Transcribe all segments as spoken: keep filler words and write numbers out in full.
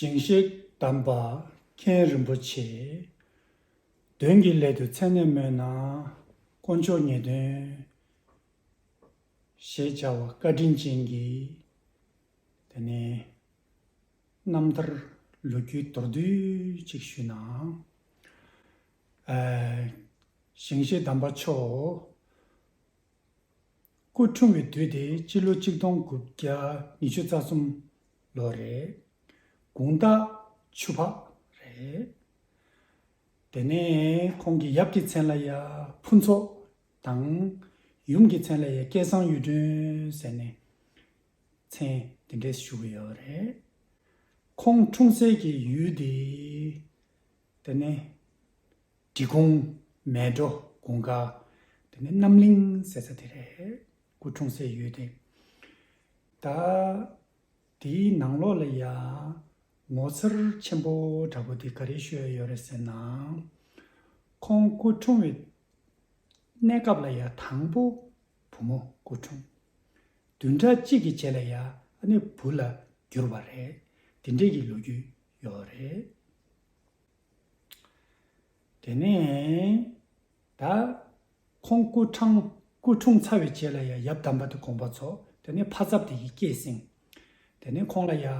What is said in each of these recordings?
ཞིང་གཤེགས་དམ་པ་མཁན་རིན་པོ་ཆེ། གདོན་གྱི་སླད་དུ་མཚན་ནས་སྨོས་ན། དཀོན་མཆོག་ངེས་དོན་ཞེས་བྱ་བ་བཀའ་དྲིན་ཅན་གྱི། དེ་ནས་རྣམ་ཐར་ལོ་རྒྱུས་མདོར་བསྡུས་ཅིག་ཞུས་ན། ཨ། ཞིང་གཤེགས་དམ་པ་མཆོག་སྐུ་འཁྲུངས་པའི་དུས་དེ་སྤྱི་ལོ་གཅིག་སྟོང་དགུ་བརྒྱ་ཉི་ཤུ་རྩ་གསུམ་ལོ་རེད། དགུང་ཟླ་ཆུ་ཕག་རེད། དེ་ནས་ཁོང་གི་ཡབ་ཀྱི་མཚན་ལ་ཡ་ཕུན་ཚོགས་དང་། ཡུམ་གྱི་མཚན་ལ་ཡ་སྐལ་བཟང་གཡུ་སྒྲོན་ཟེར་ནས་མཚན་དེ་འདྲས་ཞུ་གི་ཡོད་རེད། ཁོང་འཁྲུངས་སའི་གི་ཡུལ་དེ། དེ་ནས་འབྲི་གུང་མལ་གྲོ་གུང་དཀར། དེ་ནས་རྣམ་གླིང་ཟེར་ས་དེ་རེད། སྐུ་འཁྲུངས་སའི་ཡུལ་དེ། ད་དེའི་ནང་ལོགས་ལ་ཡ་ངོ་མཚར་ཆེན་པོ་འདྲ་པོ་དེ་ག་རེ་ཤོད་ཡོད་རེད་ཟེར་ན། ཁོང་སྐུ་འཁྲུངས་པའི་གནས་སྐབས་ལ་ཡ་དང་པོ་བུ་མོ་སྐུ་འཁྲུངས། བདུན་ཕྲག་གཅིག་གི་རྗེས་ལ་ཡ་ཨ་ནི་བུ་ལ་གྱུར་པ་རེད། དེ་འདྲས་ཀྱི་ལོ་རྒྱུས་ཡོད་རེད། དེ་ནས་ད་ཁོང་སྐུ་འཁྲུངས་སྐུ་འཁྲུངས་ཚར་བའི་རྗེས་ལ་ཡ་ཡབ་དམ་པ་དེ་དགོངས་པ་རྫོགས། དེ་ནས་ཕ་ཚབ་དེ་གིས་སྐྱེས་ཟིན། དེ་ནས་ཁོང་ལ་ཡ་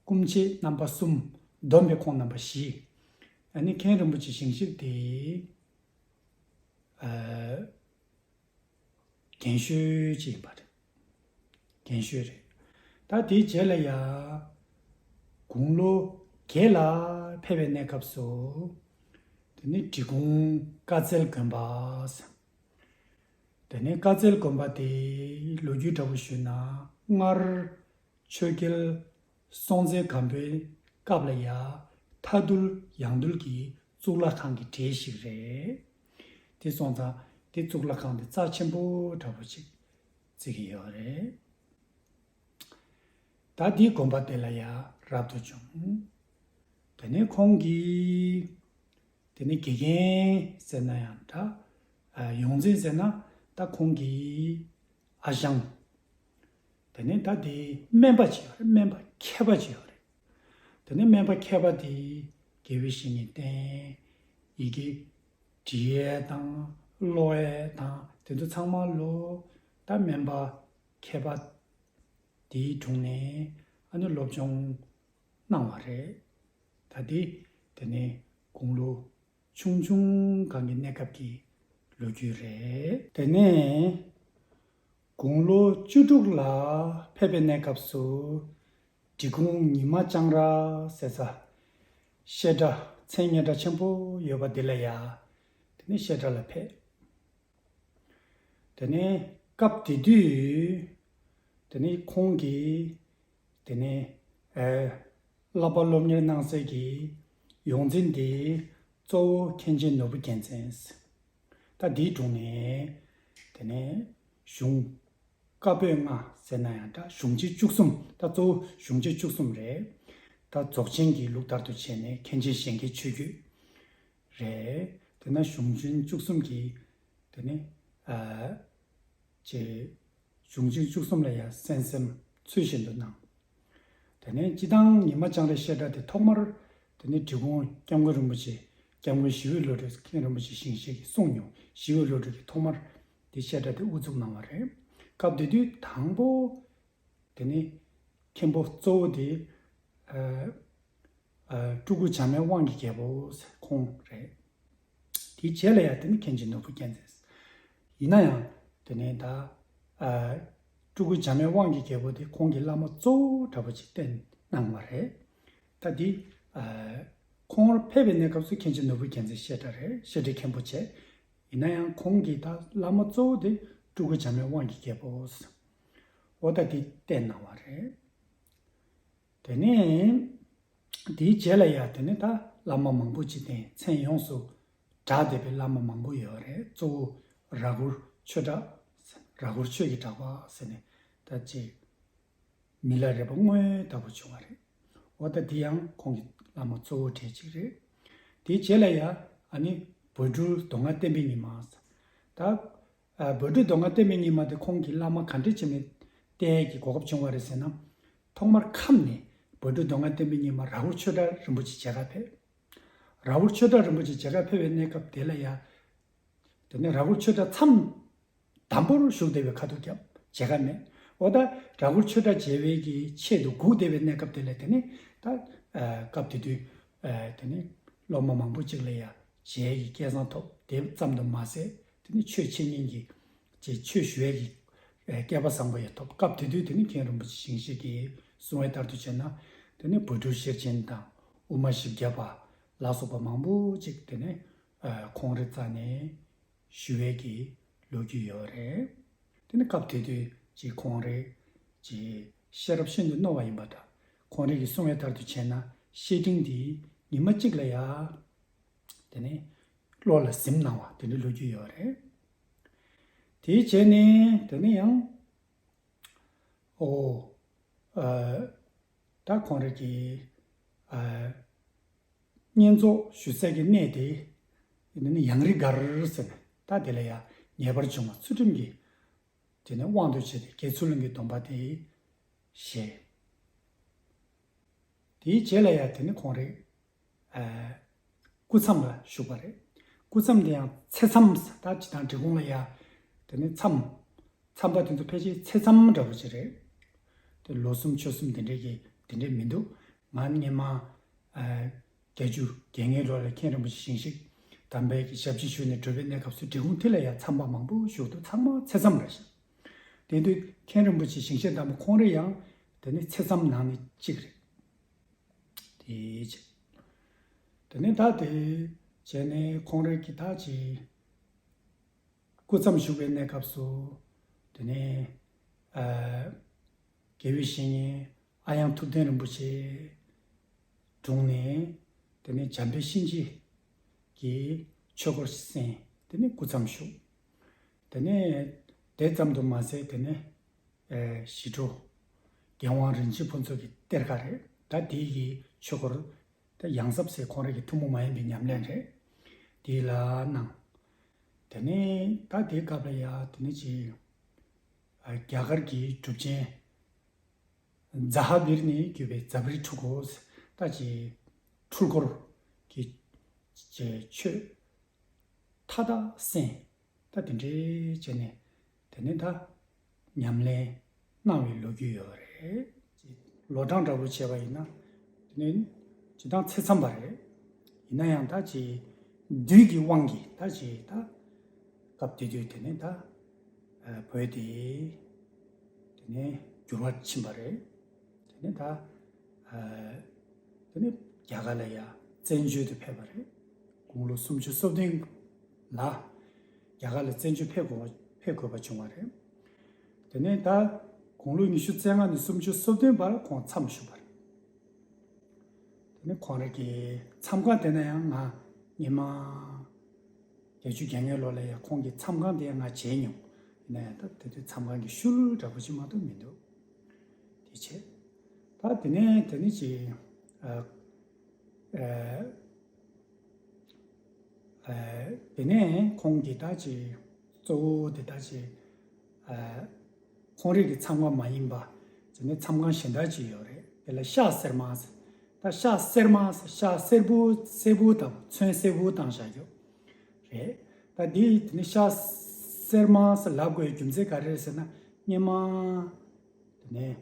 སྐུ་མཆེད་རྣམ་པ་གསུམ། བསྡོམས་པས་ཁོང་རྣམ་པ་བཞི། ཨ་ནི་མཁན་རིན་པོ་ཆེ་ཞིང་གཤེགས་དེ། ཨ། རྒན་ཤོས་ཅིག་ཡིན་པ་རེད། རྒན་ཤོས་རེད། ད་དེའི་རྗེས་ལ་ཡ། དགུང་ལོ་བརྒྱད་ལ་ཕེབས་པའི་གནས་སྐབས་སུ། དེ་ནི་འབྲི་གུང་དཀར་རྩེ་དགོན་པ་ཟེར། དེ་ནི་དཀར་རྩེ་དགོན་པ་དེའི་ལོ་རྒྱུས་འདྲ་པོ་ཞུས་ན། སྔར་ཆོས་རྒྱལ་སྲོང་བཙན་སྒམ་པོའི་སྐབས་ལ་ཡ་མཐའ་འདུལ་ཡང་འདུལ་གྱི་གཙུག་ལག་ཁང་གི་གྲས་ཤིག་རེད། དེ་སོང་ཙང་དེ་གཙུག་ལག་ཁང་དེ་རྩ་ཆེན་པོ་འདྲ་པོ་ཅིག་བརྩི་གི་ཡོད་རེད། ད་དེའི་དགོན་པ་དེ་ལ་ཡ་རབ་ཏུ་བྱུང་། དེ་ནས་ཁོང་གིས་དེ་ནས་དགེ་རྒན་ཟེར་ན་ཡང་འདྲ། ཨ། ཡོངས་འཛིན་ཟེར་ན་ད་ཁོང་གི་ཨ་ཞང་། དེ་ནས་ད་དེ་སྨན་པ་ཅིག་ཡོད་རེད། སྨན་པ་མཁས་པ་ཅིག་ཡོད་རེད། དེ་ནས་སྨན་པ་མཁས་པ་དེ་དགེ་བའི་བཤེས་གཉེན་བསྟེན། ཡི་གེ་འབྲི་ཡས་དང་ཀློག་ཡས་དང་དེ་ཚོ་ཚང་མ་ལོ། ད་སྨན་པ་མཁས་པ་དེའི་དྲུང་ནས་ཨ་ནི་སློབ་སྦྱོང་གནང་བ་རེད། ད་དེ་དེ་ནས་དགུང་ལོ་ཆུང་ཆུང་སྒང་གི་གནས་སྐབས་ཀྱི་ལོ་རྒྱུས་རེད། དེ་ནས་དགུང་ལོ་བཅུ་དྲུག་ལ་ཕེབས་པའི་གནས་སྐབས་སུ། འབྲི་གུང་ཉི་མ་ལྕང་ར་ཟེར་ས་བཤད་གྲྭ་མཚན་སྙན་གྲགས་ཆེན་པོ་ཡོད་པ་འདི་ལ་ཡ། དེ་ནས་བཤད་གྲྭ་ལ་ཕེབས། དེ་ནས་སྐབས་དེ་དུས་དེ་ནས་ཁོང་གིས་དེ་ནས་ཨ་བསླབ་པ་སློབ་གཉེར་གནང་སའི་གི་ཡོངས་འཛིན་དེ་གཙོ་བོ་མཁན་ཆེན་ནོར་བུ་རྒྱལ་མཚན། ད་འདིའི་དྲུང་ནས་དེ་ནས་གཞུང་བཀའ་པོད་ལྔ་ཟེར་ན་ཡང་འདྲ། གཞུང་ཆེན་བཅུ་གསུམ། ད་གཙོ་བོ་གཞུང་ཆེན་བཅུ་གསུམ་རེད། ད་རྫོགས་ཆེན་གྱི་ལུགས་ལྟར་དུ་བྱས་ནས་མཁན་ཆེན་གཞན་དཀའི་ཆོས་བརྒྱུད་རེད། དེ་ན་གཞུང་ཆེན་བཅུ་གསུམ་གྱི་དེ་ནི་ཨ་ཅེ་གཞུང་ཆེན་བཅུ་གསུམ་ལ་ཡང་གསན་སེམས་ཚུལ་བཞིན་དུ་གནང་། དེ་ནས་སྤྱི་བཏང་ཉི་མ་ལྕང་རའི་བཤད་གྲྭ་དེ་ཐོག་མར་དེ་ནི་འབྲི་གུང་སྐྱབས་མགོན་རིན་པོ་ཆེ། སྐྱབས་མགོན་ཞི་བའི་བློ་གྲོས། མཁན་རིན་པོ་ཆེ་ཞིང་གཤེགས་ཀྱིས་གསུངས་མྱོང་། ཞི་བའི་བློ་གྲོས་ཀྱིས་ཐོག་མར་དེ་བཤད་གྲྭ་དེ་དབུ་འཛུགས་གནང་བ་རེད། སྐབས་དེ་དུས་དང་པོ་དེ་ནི་མཁན་པོ་གཙོ་བོ་དེ་ཨ་ཨ་སྤྲུལ་སྐུ་བྱམས་མའི་དབང་གི་རྒྱལ་པོ་ཁོང་རེད། དེའི་རྗེས་ལ་ཡང་དེ་ནི་མཁན་ཆེན་ནོར་བུ་རྒྱལ་མཚན། ཡིན་ན་ཡང་དེ་ནས་ད་ཨ་སྤྲུལ་སྐུ་བྱམས་མའི་དབང་གི་རྒྱལ་པོ་དེ་ཁོང་གི་བླ་མ་གཙོ་བོ་འདྲ་པོ་ཅིག་བསྟེན་གནང་བ་རེད། ད་དེ་ཨ་ཁོང་ཕེབས་པའི་གནས་སྐབས་སུ་མཁན་ཆེན་ནོར་བུ་རྒྱལ་མཚན་བཤད་གྲྭ་རེད། བཤད་གྲྭའི་མཁན་པོ་བྱས། ཡིན་ན་ཡང་ཁོང་གི་ད་བླ་མ་གཙོ་བོ་དེ་སྤྲུལ་སྐུ་བྱམས་མའི་དབང་གི་རྒྱལ་པོ། འོ་ད་དེ་བསྟེན་གནང་བ་རེད། དེ་ནས་དེའི་རྗེས་ལ་ཡང་དེ་ནས་ད་བླ་མ་མང་པོ་ཅིག་བསྟེན། མཚན་ཡོངས་སུ་གྲགས་བསྡད་པའི་བླ་མ་མང་པོ་ཡོད་རེད། གཙོ་བོ་ར་གུར་ཆོས་གྲགས། ར་གུར་ཆོས་ཀྱི་གྲགས་པ་ཟེར་ནས་ད་ཅིག་མི་ལ་རས་པ་དངོས་ལྟ་བུ་བྱུང་བ་རེད། འོ་ད་དེ་ཡང་ཁོང་གི་བླ་མ་གཙོ་བོ་གྲས་གཅིག་རེད། དེའི་རྗེས་ལ་ཡང་ཨ་ནི་བོད་འབྲུག་མདོ་སྔགས་བསྟན་པའི་ཉི་མ། ད་ཨ་བོད་འབྲུག་མདོ་སྔགས་བསྟན་པའི་ཉི་མ་དེ་ཁོང་གི་བླ་མ་ག་འདྲ་བྱས་ནས་བསྟེན་ཡས་ཀྱི་གོ་སྐབས་བྱུང་བ་རེད་ཟེར་ན། ཐོག་མར་ཁམས་ནས་ བ་སྤྲུལ་མདོ་སྔགས་བསྟན་པའི་སྙེ་མ་ར་བོར་ཆོས་གྲགས་རིན་པོ་ཆེ་མཇལ་ཁ་ཕེབས། ར་བོར་ཆོས་གྲགས་རིན་པོ་ཆེ་མཇལ་ཁ་ཕེབས་པའི་གནས་སྐབས་དེ་ལ་ཡ། དེ་ནས་ར་བོར་ཆོས་གྲགས་མཚམས་དམ་པོར་བཞུགས་བསྡད་པའི་ཁ་ཐུག་བརྒྱབ་མཇལ་ཁ་མེད། འོ་ད་ར་བོར་ཆོས་གྲགས་མཇལ་བའི་གི་ཆེད་དུ་སྒུག་བསྡད་པའི་གནས་སྐབས་དེ་ལ་དེ་ནས་ད་སྐབས་དེ་དུས་དེ་ནས་སློབ་མ་མང་པོ་ཅིག་ལ་ཡ་མཇལ་ཡས་ཀྱི་སྐལ་བཟང་ཐོབ། དེ་ཙམ་དུ་མ་ཟད་དེ་ནས་ཆོས་འཆད་ཉན་གྱི་ཅེས་ཆོས་ཞུ་ཡས་ཀྱི་ཨ་སྐལ་པ་བཟང་པོ་ཡང་ཐོབ། སྐབས་དེ་དུས་དེ་ནི་མཁན་རིན་པོ་ཆེ་ཞིང་གཤེགས་ཀྱིས་གསུངས་པའི་ལྟར་དུ་བྱས་ན། དེ་ནི་བ་སྤྲུལ་ཤེར་ཕྱིན་དང་དབུ་མ་བཞི་བརྒྱ་པ་ལ་སོགས་པ་མང་པོ་ཅིག་དེ་ནི་ཨ་ཁོང་རའི་རྩ་ནས་ཞུ་བའི་གི་ལོ་རྒྱུས་ཡོད་རེད། དེ་ནི་སྐབས་དེ་དུས་ཀྱི་ཁོང་རའི་ཀྱི་ཤེས་རབ་ཤིན་ཏུ་རྣོ་བ་ཡིན་པ་འདྲ། ཁོང་རའི་གི་གསུང་བའི་ལྟར་དུ་བྱས་ན་བཤེས་སྤྲིང་འདི་ཉི་མ་གཅིག་ལ་ཡ་དེ་ནི་བློ་ལ་ཟིན་གནང་བ་དེ་འདྲའི་ལོ་རྒྱུས་ཡོད་རེད། དེའི་རྗེས་ནས་དེ་ནི་ཡང་ཨོ་ཨ་ད་ཁོང་རའི་གི་ཨ་བསྙེན་རྫོགས་ཞུ་སའི་གི་གནས་དེ་དེ་ནི་ཡང་རི་སྒར་ཟེར་ནས་ད་དེ་ལ་ཡ་ངེས་པར་འབྱུང་བ་ཚུལ་ཁྲིམས་ཀྱི་དེ་ནས་དབང་དུ་བྱས་ཏེ་དགེ་ཚུལ་སློང་གི་སྡོམ་པ་དེ་བཞེས། དེའི་རྗེས་ལ་ཡང་དེ་ནི་ཁོང་རའི་ཨ་སྐུ་མཚམས་ལ་བཞུགས་པ་རེད། སྐུ་མཚམས་དེ་ཡང་ཚེ་མཚམས་ད་སྤྱིར་བཏང་འབྲི་གུང་ལ་ཡ་དེ་ནི་མཚམས་མཚམས་པ་དེ་ཚོ་ཕལ་ཆེར་ཚེ་མཚམས་འདྲ་པོ་ཅིག་རེད། དེ་ལོ་གསུམ་ཕྱོགས་གསུམ་དེ་འདྲའི་གི་དེ་འདྲའི་མི་འདུག་ང་སྔོན་མ་ཨ་བརྒྱད་ཅུ་གྱ་ལྔའི་ལོ་ལ་མཁན་རིན་པོ་ཆེ་ཞིང་གཤེགས་དམ་པའི་གི་ཞབས་ཕྱི་ཞུས་ནས་བགྲོད་པའི་གནས་སྐབས་སུ་འབྲི་གུང་དེ་ལ་ཡང་མཚམས་པ་མང་པོ་བཞུགས་འདུག་ཚང་མ་ཚེ་མཚམས་རེད་ཤག་དེ་དུས་མཁན་རིན་པོ་ཆེ་ཞིང་གཤེགས་དམ་པ་ཁོང་རེ་ཡང་དེ་ནི་ཚེ་མཚམས་ནང་ནས་གཅིག་རེད། དེ་བྱས། དེ་ནས་ད་དེ་བྱས་ནས་ཁོང་རེ་གི་ད་ཅི་སྐུ་མཚམས་བཞུགས་པའི་གནས་སྐབས་སུ་དེ་ནས་ཨ་དགེ་བའི་བཤེས་གཉེན་ཨ་ཡང་ཐུབ་བསྟན་རིན་པོ་ཆེ་དྲུང་ནས་དེ་ནས་འཇམ་དཔལ་གཤིན་རྗེ་གི་ཆོས་སྐོར་གསན། དེ་ནས་སྐུ་མཚམས་བཞུགས། དེ་ནས་དེ་ཙམ་དུ་མ་ཟད་དེ་ནས་ཨེ་ཞི་ཁྲོ་རྒྱལ་དབང་རིན་ཆེན་ཕུན་ཚོགས་ཀྱི་གཏེར་ཁ་རེད། ད་དེ་ཡི་ཆོས་སྐོར་ད་ཡང་ཟབ་ཟེར་ཁོང་རང་གི་ཐུན་མོང་མ་ཡིན་པའི་ཉམས་ལེན་རེད། དེ་ལ་གནང་། དེ་ནས་ད་དེའི་སྐབས་ལ་ཡ་དེ་ནས་ཅི་ཨ་རྒྱ་གར་གྱི་གྲུབ་ཆེན་ཛ་ཧ་བིར་ནས་བརྒྱུད་པའི་ཛ་བིར་འཁྲུལ་འཁོར་ཟེར་ད་ཅི་འཁྲུལ་འཁོར་གྱི་ཅི་ཆོས་མཐའ་དག་གསན། ད་དེ་འདྲའི་བྱས་ནས་དེ་ནས་ད་ཉམས་ལེན་གནང་བའི་ལོ་རྒྱུས་ཡོད་རེད། ལོ་གྲངས་འདྲ་པོ་བྱས་པ་ཡིན་ན་དེ་ནས་སྤྱིར་བཏང་ཚེ་མཚམས་པ་རེད། ཡིན་ན་ཡང་ད་ཅི་བདུད་ཀྱི་དབང་གིས་ད་ཅི་ད་སྐབས་དེ་དུས་དེ་ནས་ད་བོད་དེ་དེ་ནས་འགྱུར་བ་ཕྱིན་པ་རེད། དེ་ནས་ད་ཨ་དེ་ནས་རྒྱ་གར་ལ་ཡ་བཙན་བྱོལ་དུ་ཕེབས་པ་རེད། དགུང་ལོ་སུམ་ཅུ་སོ་བདུན་ལ་རྒྱ་གར་ལ་བཙན་བྱོལ་ཕེབས་དགོས་པ་ཕེབས་དགོས་པ་བྱུང་བ་རེད། དེ་ནས་ད་དགུང་ལོ་ཉི་ཤུ་རྩ་ལྔ་ནས་སུམ་ཅུ་སོ་བདུན་བར་ཁོང་མཚམས་བཞུགས་པ་རེད། དེ་ནས་ཁོང་རང་གི་མཚམས་ཁང་དེ་ན་ཡང་ང་སྔོན་མ་བརྒྱད་ཅུ་གྱ་ལྔའི་ལོ་ལ་ཡང་ཁོང་གི་མཚམས་ཁང་དེ་ང་མཇལ་མྱོང་། ཡིན་ན་ཡང་ད་དེ་དུས་མཚམས་ཁང་གི་ཤུལ་འདྲ་པོ་ཅིག་མ་གཏོགས་མི་འདུག་དེ་བྱས། ད་དེ་ནས་དེ་ནས་ཅི་ཨ་ཨ་ཨ་དེ་ནས་ཁོང་གི་ད་ཅི་གཙོ་བོ་དེ་ད་ཅི་ཨ་ཁོང་རང་གི་མཚམས་ཁང་མ་ཡིན་པ་དེ་ནས་མཚམས་ཁང་གཞན་དག་ཅིག་ཡོད་རེད། དེ་ལ་ཤ་སེར་མ་ཟེར། ད་ཤ་སེར་མ་ཟེར་ཤ་སེར་པོ་སེར་པོ་དང་ཚོན་སེར་པོ་བཏང་བཞག་རྒྱུ་རེད། ད་འདི་དེ་ནི་ཤ་སེར་མ་ཟེར་ལབ་དགོས་རྒྱུ་མཚན་ག་རེ་རེད་ཟེར་ན་སྔོན་མ་དེ་ནས་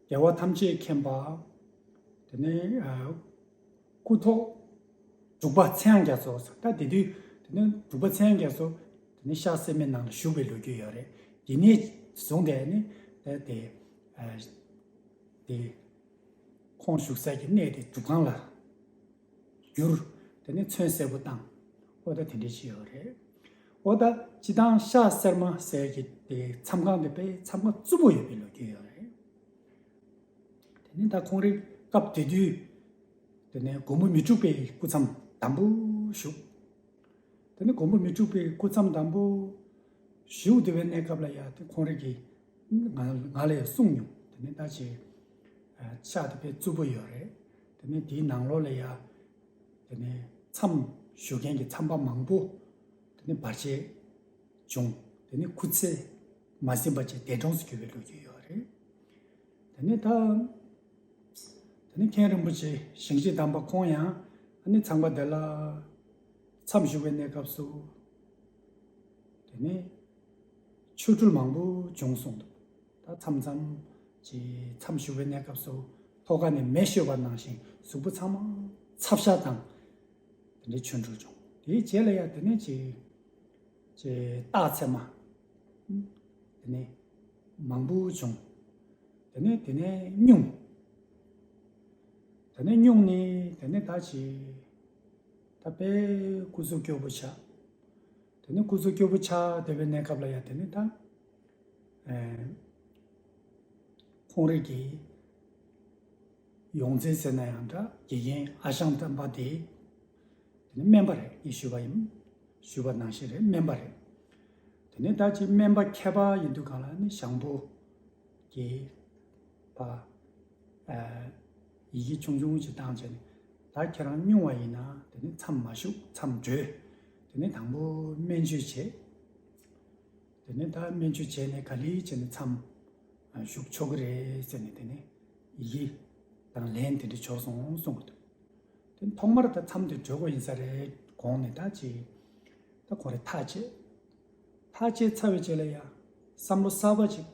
རྒྱལ་བ་ཐམས་ཅད་མཁྱེན་པ་དེ་ནས་ཨ་སྐུ་ཐོག་འབྲུག་པ་ཚེ་དབང་རྒྱ་མཚོ་ཟེར། ད་དེ་དུས་དེ་ནས་འབྲུག་པ་ཚེ་དབང་རྒྱ་མཚོ་དེ་ནས་ཤ་སེར་མའི་ནང་ལ་བཞུགས་པའི་ལོ་རྒྱུས་ཡོད་རེད། དེ་ནས་བཟུང་སྟེ་ནི་ད་དེ་ཨ་དེ་ཁོང་བཞུགས་ས་ཀྱི་གནས་དེ་སྒྲུབ་ཁང་ལ་བསྒྱུར། དེ་ནས་ཚོན་སེར་པོ་བཏང་། ཨོ་ད་དེ་འདྲ་ཞིག་ཡོད་རེད། ཨོ་ད་སྤྱིར་བཏང་ཤ་སེར་མ་ཟེར་གྱི་དེ་མཚམས་ཁང་དེ་དཔེ་མཚམས་ཁང་རྩུབ་པོ་ཡོད་པའི་ལོ་རྒྱུས་ཡོད་རེད། དེ་ནས་ད་ཁོང་རའི་སྐབས་དེ་དུས་དེ་ནས་མགོན་པོ་མི་འཁྲུགས་པའི་སྐུ་མཚམས་དམ་པོ་བཞུགས། དེ་ནས་མགོན་པོ་མི་འཁྲུགས་པའི་སྐུ་མཚམས་དམ་པོ་བཞུགས་བསྡད་པའི་གནས་སྐབས་ལ་ཡ་དེ་ཁོང་རང་གིས་ང་ང་ལ་ཡ་གསུངས་མྱོང་། དེ་ནས་ད་ཅི་ཨ་ཕྱག་དེ་དཔེ་རྩུབ་པོ་ཡོད་རེད། དེ་ནས་དེའི་ནང་ལོགས་ལ་ཡ་དེ་ནས་མཚམས་བཞུགས་མཁན་གྱི་མཚམས་པ་མང་པོ་དེ་ནས་བར་ཆད་བྱུང་། དེ་ནས་སྐུ་ཚེ་མ་ཟིན་པ་བྱས་འདས་གྲོངས་སུ་གྱུར་པའི་ལོ་རྒྱུས་ཡོད་རེད། དེ་ནས་ད་ དེ་ནས་མཁན་རིན་པོ་ཆེ་ཞིང་གཤེགས་དམ་པ་ཁོང་ཡང་ཨ་ནི་ཚངས་པ་འདི་ལ་མཚམས་བཞུགས་པའི་གནས་སྐབས་སུ། དེ་ནས་ཆོ་འཕྲུལ་མང་པོ་བྱུང་གསུངས་འདུག་ད་མཚམས་མཚམས་ཀྱི་མཚམས་བཞུགས་པའི་གནས་སྐབས་སུ་ཐོག་ཁ་ནས་མེ་གཞོལ་བ་ནང་བཞིན་གཟུགས་པོ་ཚང་མ་ཚབ་ཤ་དང་དེ་འདྲའི་ཆོ་འཕྲུལ་བྱུང་། དེའི་རྗེས་ལ་ཡང་དེ་ནས་ཀྱི་ཀྱི་སྟག་ཚེར་མ་དེ་ནས་མང་པོ་བྱུང་། དེ་ནས་དེ་ནས་སྨྱུང་། དེ་ནས་སྨྱུང་ནས་དེ་ནས་ད་ཅི་ད་དཔེ་སྐུ་གཟུགས་སྐྱོ་པོ་ཆགས། དེ་ནས་སྐུ་གཟུགས་སྐྱོ་པོ་ཆགས་བསྡད་པའི་གནས་སྐབས་ལ་ཡང་དེ་ནས་ད་ཨེ་ཁོང་རིགས་ཀྱི་ཡོངས་འཛིན་ཟེར་ན་ཡང་འདྲ་དགེ་རྒན་ཨ་ཞང་དམ་པ་དེ་དེ་ནས་སྨན་པ་རེད། ངས་ཞུས་པ་ཡིན། ཞུས་པ་ནང་བཞིན་རེད། སྨན་པ་རེད། དེ་ནས་ད་ཅི་སྨན་པ་མཁས་པ་ཡིན་དུས་གང་ལ་ནི་ཞང་པོ་གི་པ། ཨ། ཡི་གེ་ཆུང་ཆུང་ཞིག་བཏང་བྱས་ནས་ད་ཁྱེད་རང་སྨྱུང་བ་ཡིན་ན་དེ་ནས་མཚམས་མ་བཞུགས། མཚམས་གྲོལ། དེ་ནས་དང་པོ་སྨན་བཅོས་བྱས། དེ་ནས་ད་སྨན་བཅོས་བྱས་ནས་ག་ལེ་བྱས་ནས་མཚམས་བཞུགས་ཆོག་གི་རེད་ཟེར་ནས་དེ་ནས་ཡི་གེ་དང་ལན་དེ་འདྲ་འབྱོར་སོང་གསུང་གི་འདུག་དེ་ཐོག་མར་ད་མཚམས་དེ་གྲོལ་དགོས་ཡིན་ས་རེད། གོང་ནས་ད་ཅིག་ད་ཁོ་རེ་ཐག་བཅད། ཐག་བཅད་ཚར་བའི་རྗེས་ལ་ཡང་བསམ་བློ་གསར་པ་ཅིག་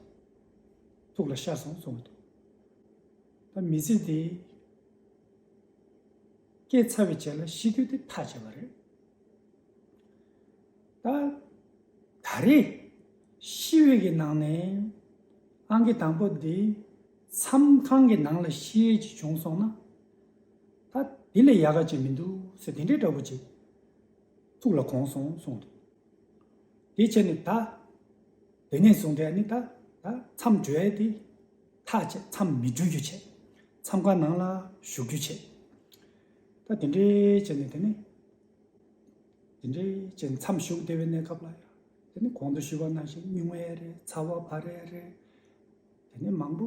ཐུགས་ལ་ཤར་སོང་གསུང་གི་འདུག་ད་མི་ཚེ་འདི་སྐྱེས་ཚར་བའི་རྗེས་ལ་ཤི་དུས་དེ་ཐག་བཅད་པ་རེད། ད་ད་རེས་ཤི་བའི་གི་ནང་ནས་ཨང་ཀི་དང་པོ་འདི་མཚམས་ཁང་གི་ནང་ལ་ཤི་ཡས་ཅིག་བྱུང་སོང་ན་ད་འདི་ལས་ཡག་ག་ཅིག་མི་འདུག་ཟེར་དེ་འདྲའི་འདྲ་པོ་ཅིག་ཐུགས་ལ་དགོངས་སོང་གསུངས་འདུག་དེ་བྱས་ནས་ད་དེ་ནས་བཟུང་སྟེ་ནི་ད་ད་མཚམས་གྲོལ་ཡས་དེ་ཐག་བཅད། མཚམས་མི་གྲོལ་རྒྱུ་བྱས། མཚམས་ཁང་ནང་ལ་བཞུགས་རྒྱུ་བྱས། ད་དེ་འདྲའི་བྱས་ནས་དེ་ནས་དེ་འདྲའི་བྱས་ནས་མཚམས་བཞུགས་བསྡད་པའི་གནས་སྐབས་ལ་ཡང་དེ་ནས་གོང་དུ་ཞུས་པ་ནང་བཞིན་སྨྱུང་ཡས་རེད། ཚ་བ་འབར་ཡས་རེད། དེ་ནས་མང་པོ་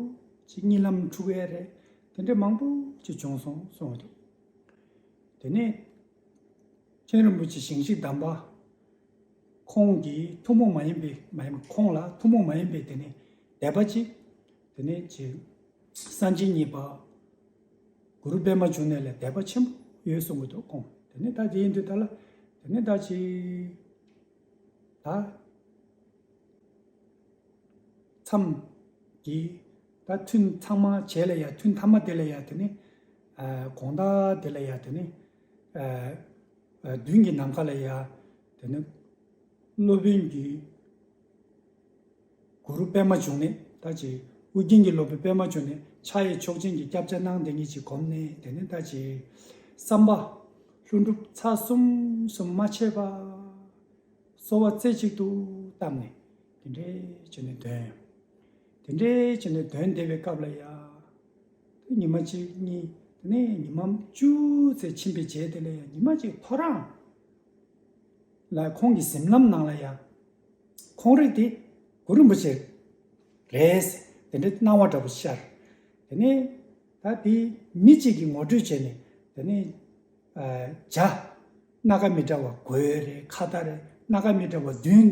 ཅིག་གཉིད་ལམ་འཁྲུག་ཡས་རེད། དེ་འདྲའི་མང་པོ་ཅིག་བྱུང་སོང་གསུངས་འདུག་དེ་ནས་མཁན་རིན་པོ་ཆེ་ཞིང་གཤེགས་དམ་པ་ཁོང་གིས་ཐུན་མོང་མ་ཡིན་པའི་མ་ཡིན་ཁོང་ལ་ཐུན་མོང་མ་ཡིན་པའི་དེ་ནས་དད་པ་ཅིག་དེ་ནས་ཅིག་སངས་རྒྱས་གཉིས་པ་གུ་རུ་པདྨ་འབྱུང་གནས་ལ་དད་པ་ཆེན་པོ་ཡོད་གསུང་གི་འདུག་ཁོང་དེ་ནས་ད་དེ་ཡིན་དུས་ད་ལ་དེ་ནས་ད་ཅིག་ད་མཚམས་ཀྱི་ད་ཐུན་ཚང་མ་བྱས་ལ་ཡ། ཐུན་ཐ་མ་དེ་ལ་ཡ་དེ་ནི་ཨ་དགོང་དག་དེ་ལ་ཡ་དེ་ནི་ཨ་ཨ་མདུན་གྱི་ནམ་མཁའ་ལ་ཡ་དེ་ནི་སློབ་དཔོན་གྱི་གུ་རུ་པདྨ་འབྱུང་གནས། ད་ཅི་ཨོ་རྒྱན་གྱི་སློབ་དཔོན་པདྨ་འབྱུང་གནས་ཕྱག་གཡས་མཆོག་སྦྱིན་གྱི་སྐྱབས་ཆ་གནང་། དེ་ཉིད་ཀྱིས་བསྒོམས་ནས་དེ་ནི་ད་ཅི་བསམ་པ་ལྷུན་གྲུབ་ཚར་གསུམ་གསུམ་མ་ཆད་པ། གསོལ་བ་རྩེ་གཅིག་ཏུ་བཏབ་ནས་དེ་འདྲའི་བྱས་ནས་འདོན། དེ་འདྲའི་བྱས་ནས་འདོན་བསྡད་པའི་སྐབས་ལ་ཡ། དེ་ཉི་མ་གཅིག་གཉིས་དེ་ནས་ཉི་མ་བཅུ་ཙམ་ཕྱིན་པའི་རྗེས་དེ་ལ་ཡ་ཉི་མ་གཅིག་ཐོ་རངས་ལ་ཁོང་གི་གཟིམ་ལམ་ནང་ལ་ཡ། ཁོང་རིགས་དེ་གུ་རུ་རིན་པོ་ཆེ་རེད། དེ་འདྲའི་སྣང་བ་འདྲ་པོ་ཤར། དེ་ནས་ད་དེ་མི་གཅིག་གིས་ངོ་སྤྲོད་བྱས་ནས་དེ་ནས། ཨ་བྱ། སྣ་ཁ་མི་འདྲ་བ་གོས་རེད། ཁ་བརྡ་རེད། སྣ་ཁ་མི་འདྲ་བ་མདུན་